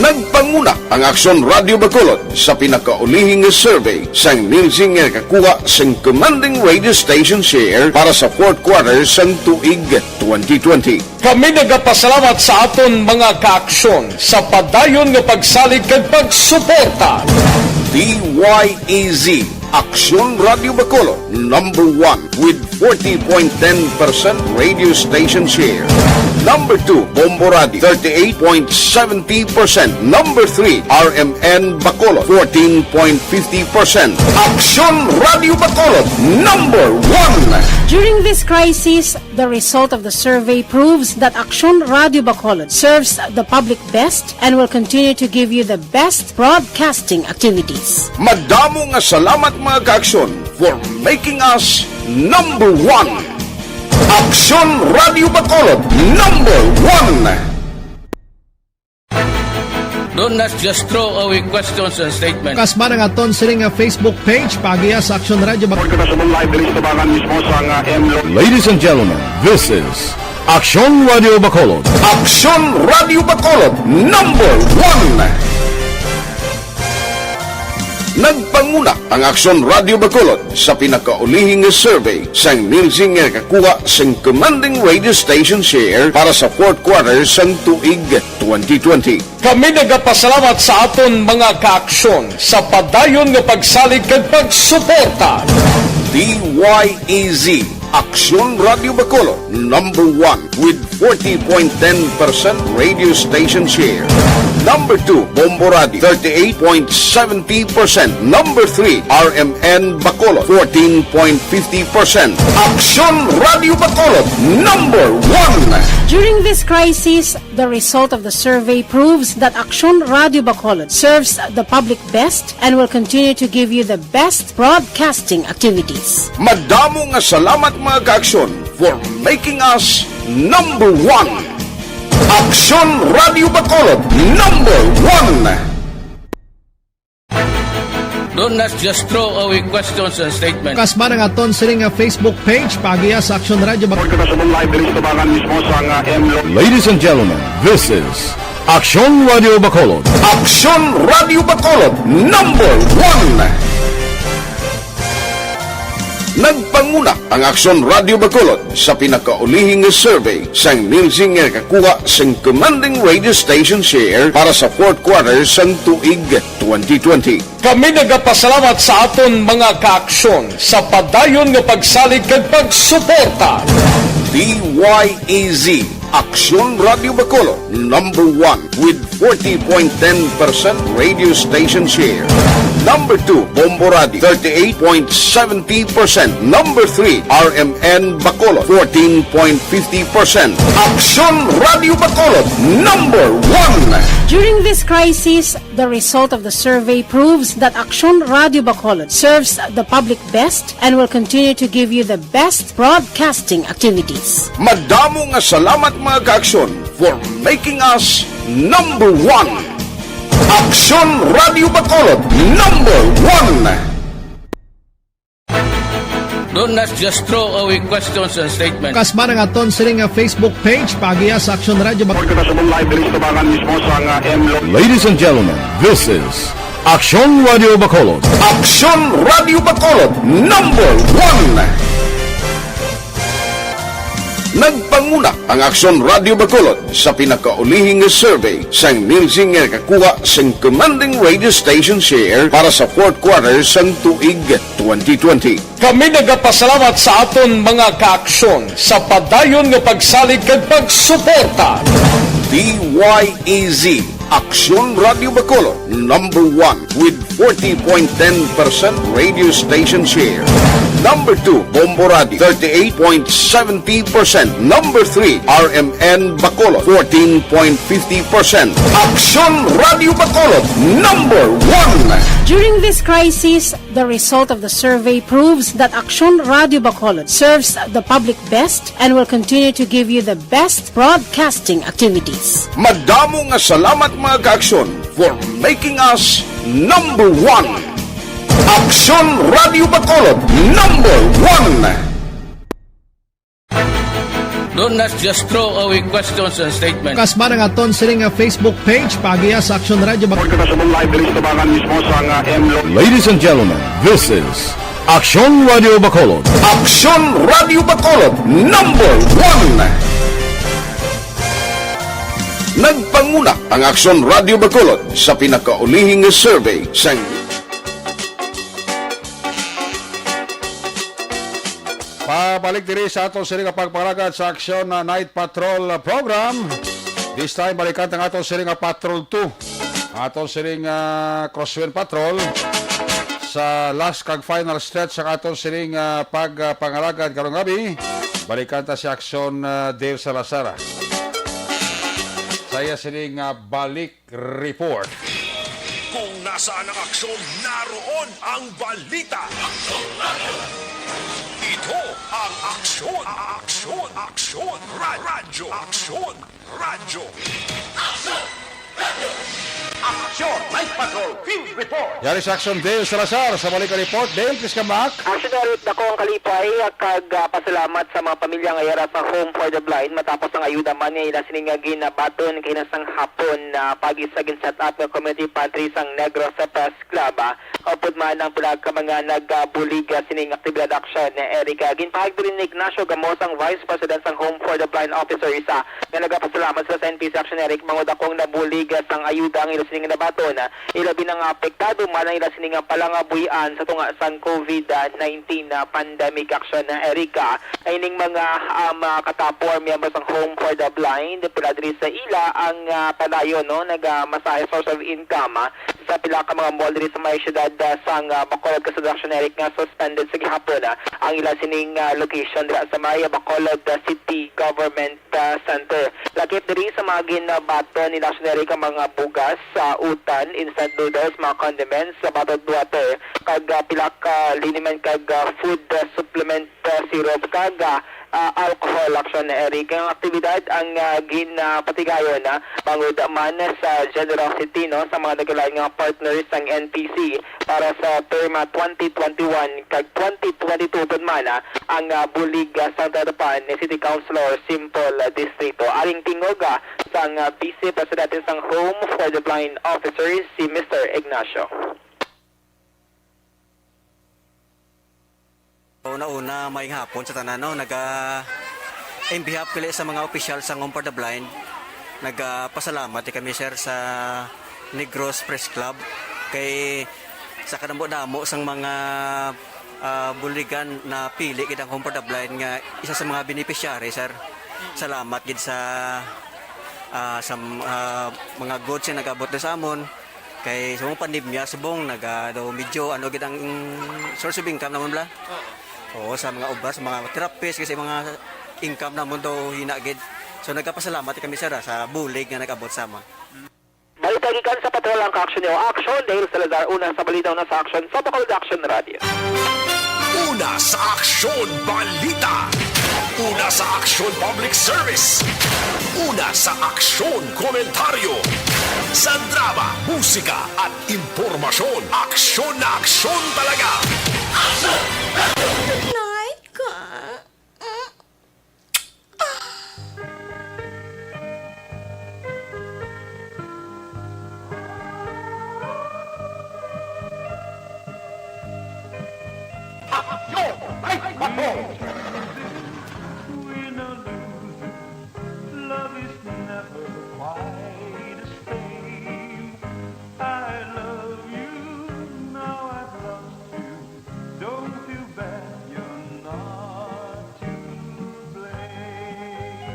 Nagpanguna ang Aksyon Radio Bacolod sa pinakaulihi nga survey sang Nielsen nga nakakuha sang commanding radio station share para sa fourth quarter sang tuig twenty twenty. Kami nagapasalamat sa aton mga ka-Aksyon sa padayon nga pagsalig kag pagsuporta. D Y E Z, Aksyon Radio Bacolod, number one with forty point ten percent radio station share. Number two, Bombo Radio, thirty-eight point seventy percent. Number three, R M N Bacolod, fourteen point fifty percent. Aksyon Radio Bacolod, number one. During this crisis, the result of the survey proves that Aksyon Radio Bacolod serves the public best and will continue to give you the best broadcasting activities. Madamo nga salamat, mga ka-Aksyon, for making us number one. Aksyon Radio Bacolod, number one. Don't not just throw away questions and statements. Kasba nga aton sini nga Facebook page, paagiha sa Aksyon Radio Bacolod. Report kita sa live diri sa tubangan mismo sa nga M Lo- Ladies and gentlemen, this is Aksyon Radio Bacolod. Aksyon Radio Bacolod, number one. Nagpanguna ang Aksyon Radio Bacolod sa pinakaulihi nga survey sang Nielsen nga nakakuha sang commanding radio station share para sa fourth quarter sang tuig twenty twenty. Kami nagapasalamat sa aton mga ka-Aksyon sa padayon nga pagsalig kag pagsuporta. D Y E Z, Aksyon Radio Bacolod, number one with forty point ten percent radio station share. Number two, Bombo Radio, thirty-eight point seventy percent. Number three, R M N Bacolod, fourteen point fifty percent. Aksyon Radio Bacolod, number one. During this crisis, the result of the survey proves that Aksyon Radio Bacolod serves the public best and will continue to give you the best broadcasting activities. Madamo nga salamat, mga ka-Aksyon, for making us number one. Aksyon Radio Bacolod, number one. Don't not just throw away questions and statements. Kasba nga aton sini nga Facebook page, paagiha sa Aksyon Radio Bag- Report kita sa live diri sa tubangan mismo sa nga M Lo- Ladies and gentlemen, this is Aksyon Radio Bacolod. Aksyon Radio Bacolod, number one. Nagpanguna ang Aksyon Radio Bacolod sa pinakaulihi nga survey sang Nielsen nga nakakuha sang commanding radio station share para sa fourth quarter sang tuig twenty twenty. Kami nagapasalamat sa aton mga ka-Aksyon sa padayon nga pagsalig kag pagsuporta. D Y E Z, Aksyon Radio Bacolod, number one with forty point ten percent radio station share. Number two, Bombo Radio, thirty-eight point seventy percent. Number three, R M N Bacolod, fourteen point fifty percent. Aksyon Radio Bacolod, number one. During this crisis, the result of the survey proves that Aksyon Radio Bacolod serves the public best and will continue to give you the best broadcasting activities. Madamo nga salamat, mga kaaksyon, for making us number one. Aksyon Radio Bacolod, number one. Do not just throw away questions and statements. Kasman ang aton sining nga Facebook page, paagiha sa Aksyon Radio Bac- Kita sa live diri sa tabangan mismo sa nga M Lo- Ladies and gentlemen, this is Aksyon Radio Bacolod. Aksyon Radio Bacolod, number one. Nagpanguna ang Aksyon Radio Bacolod sa pinakaulihing nga survey sang Nielsen nga nakakuha sang commanding radio station share para sa fourth quarter sang tuig twenty twenty. Kami nagapasalamat sa aton mga kaaksyon sa padayon nga pagsalig kag pagsuporta. D Y E Z, Aksyon Radio Bacolod, number one with forty point ten percent radio station share. Number two, Bombo Radio, thirty-eight point seventy percent. Number three, R M N Bacolod, fourteen point fifty percent. Aksyon Radio Bacolod, number one. During this crisis, the result of the survey proves that Aksyon Radio Bacolod serves the public best and will continue to give you the best broadcasting activities. Madamo nga salamat, mga kaaksyon, for making us number one. Aksyon Radio Bacolod, number one. Do not just throw away questions and statements. Kasman ang aton sining nga Facebook page, paagiha sa Aksyon Radio Bac- Kita sa live diri sa tabangan mismo sa nga M Lo- Ladies and gentlemen, this is Aksyon Radio Bacolod. Aksyon Radio Bacolod, number one. Nagpanguna ang Aksyon Radio Bacolod sa pinakaulihing nga survey sa Pabalik diri sa aton sining nga pagpangalagad sa Aksyon na Night Patrol, uh, program. This time, balikan ta ang aton sining nga Patrol two. Ang aton sining, uh, Crosswind Patrol. Sa last kag final stretch sa aton sining, uh, pagpangalagad karong gabi, balikan ta si Aksyon, uh, Dave Salazar. Sa iya sining, uh, balik report. Kung nasaan ang aksyon, naroon ang balita. Ito ang Aksyon, Aksyon, Aksyon, Ra-, Radyo, Aksyon, Radyo. Aksyon, Night Patrol Field Report. Yari sa Aksyon, Dale Salazar. Sa balik nga report, Dale, please come back. Aksyon, Eric, dako ang kalipay kag, ah, pasalamat sa mga pamilya nga yara sa Home for the Blind matapos ang ayuda man nga ila sini nga ginabaton kaina sang hapon, ah, paagi sa gin-set up nga community pantry sang Negros Press Club, ah. Upod man ang pila ka mga nagabulig, ah, sining aktibidad, Aksyon, eh, Eric, ah, ginpahayag diri ni Ignacio Gamos, ang Vice President sang Home for the Blind Officers, ah, nga nagapasalamat sa N P C, Aksyon, Eric, bangod dakong nabulig, ah, sang ayuda ang ila sining nabaton, ah. Ilabi na nga apektado man ang ila sini nga palangabuhian sa tunga sang COVID nineteen na pandemic, Aksyon, Erica. Ining mga, um, ah, katapo or miyembro sang Home for the Blind, pila diri sa ila ang, ah, padayon, no, nagamasahe, source of income, ah, sa pila ka mga mall diri sa may siyudad, ah, sang, ah, Bacolod, kag sa Aksyon, Eric, nga suspended sa gihapon, ah, ang ila sining, ah, location dira sa may Bacolod, ah, City Government ah, Center. Lakip diri sa mga ginabaton ni Aksyon, Eric, ang mga bugas, ah, utan, instant noodles, mga condiments, ah, bottled water, kag, ah, pila ka liniment kag, ah, food, ah, supplement, ah, syrup, kag, ah, ah, alcohol, Aksyon, Eric. Ang aktibidad ang, ah, ginapatigayon, ah, bangod man sa generosity, no, sa mga nagkalain nga partners sang N P C para sa term, ah, twenty twenty-one kag twenty twenty-two pud man, ah, ang, ah, bulig, ah, sang tatapan ni City Councilor Simple, ah, Distrito. Aring tingog, ah, sang, ah, Vice Presidente sang Home for the Blind Officers, si Mister Ignacio. Una-una, maayong hapon sa tanan, no? Naga, in behalf gali sa mga opisyal sang Home for the Blind, nagapasalamat di kami, sir, sa Negros Press Club kay sa kadamo-damo sang mga, ah, buligan, napili gid ang Home for the Blind nga isa sa mga beneficiary, sir. Salamat gid sa, ah, sa, ah, mga goods nga nag-abot na sa amon. Kay sa mga pandemya, subong, naga, daw medyo, ano, gid ang source of income namon, bla? Oo, sa mga obra, sa mga therapist, kasi mga income namon daw hina gid. So, nagkapasalamat kami, sir, ah, sa bulig nga nag-abot sa amon. Balita gikan sa Patrol, ang kaaksyon niyo, Aksyon, Dale Salazar, una sa balita, una sa aksyon, sa Bacolod Aksyon Radio. Una sa aksyon, balita. Una sa aksyon, public service. Una sa aksyon, komentaryo. Sa drama, musika, at impormasyon, aksyon na aksyon talaga. Aksyon! Night ka. Aksyon! Ay, patrol! Win or lose, love is never quite the same. I love you, now I've lost you. Don't feel bad, you're not to blame.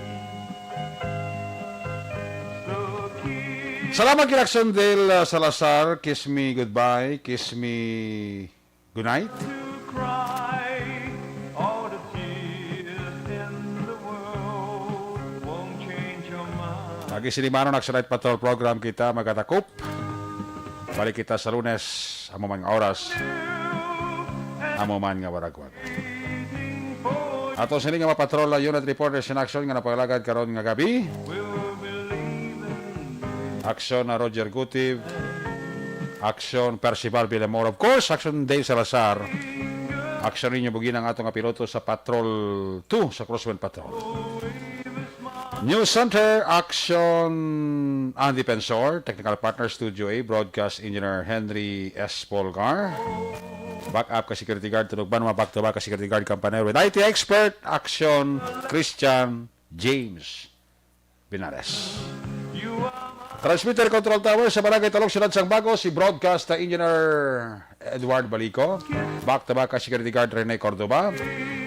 So kiss Salamat kay Aksyon Dale, uh, Salazar. Kiss me goodbye, kiss me goodnight. To cry, all the tears in the world won't change your mind. Lagi sini, mano, nag-Night Patrol program kita, magatakop. Balik kita sa Lunes, amo man nga oras, amo man nga waragwag. Ato sini nga mga patrol, unit reporters in action nga napagalagad karon nga gabi. Aksyon na Roger Gutib. Aksyon Percival Villamor. Of course, Aksyon Dave Salazar. Aksyon ninyo, bugina, ang ato nga piloto sa Patrol two, sa Crosswind Patrol. News Center, Aksyon Andy Pensor. Technical partner, Studio A, Broadcast Engineer Henry S. Polgar. Backup ka security guard, Tunog Banwa, back to back ka security guard, Kampaner, with I T expert, Aksyon Christian James Binares. Transmitter Control Tower sa Barangay Talog, Siyudad sang Bago, si Broadcast Engineer Edward Balico. Back to back ka security guard, Rene Cordova.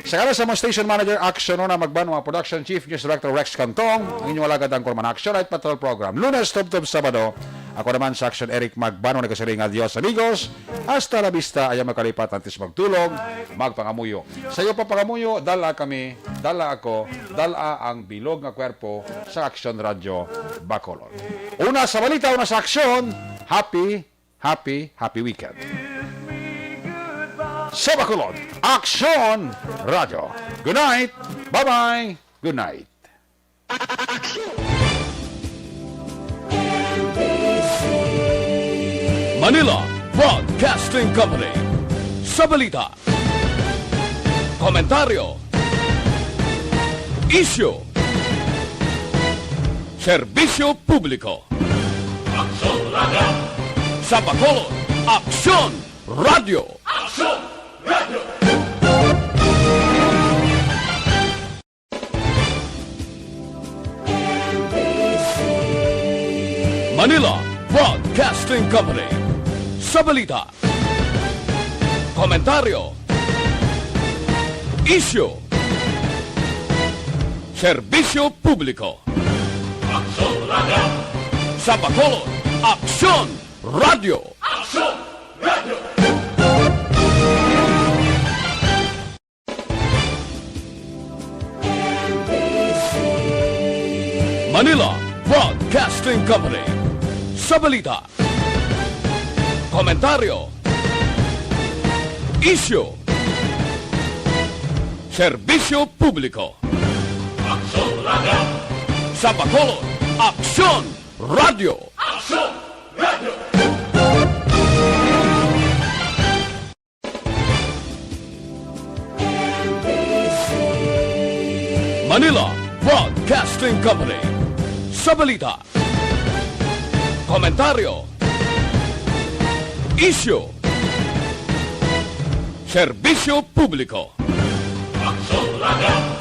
Sa ngalan sa mga station manager, Aksyon Nona Magbanwa, Production Chief, News Director Rex Cantong, ang inyong alagad, ang Kurman Aksyon Night Patrol Program. Lunes, tubtob Sabado, ako naman sa Aksyon, Eric Magbanwa, nagasiring, "Adios, amigos. Hasta la vista." Ayaw magkalipat, antes magtulog, magpangamuyo. Sa iyo pa pangamuyo, dala kami, dala ako, dala ang bilog nga kwerpo sa Aksyon Radyo Bacolod. Una sa balita, una sa aksyon, happy, happy, happy weekend. Sa Bacolod, Aksyon Radyo. Good night. Bye-bye. Good night. Manila Broadcasting Company. Sa balita, komentaryo, isyu, serbisyo publiko. Aksyon Radio. Sa Bacolod, Aksyon Radio. Aksyon Radio. Manila Broadcasting Company. Sa balita, komentaryo, isyu, serbisyo publiko. Aksyon Radio. Sa Bacolod, Aksyon Radio. Aksyon Radio. Manila Broadcasting Company. Sa balita, komentaryo, isyu, serbisyo publiko. Aksyon Radio. Sa Bacolod, Aksyon Radio. Aksyon Radio. Manila Broadcasting Company. Sa balita, komentaryo, isyu, serbisyo publiko. Aksyon Radio.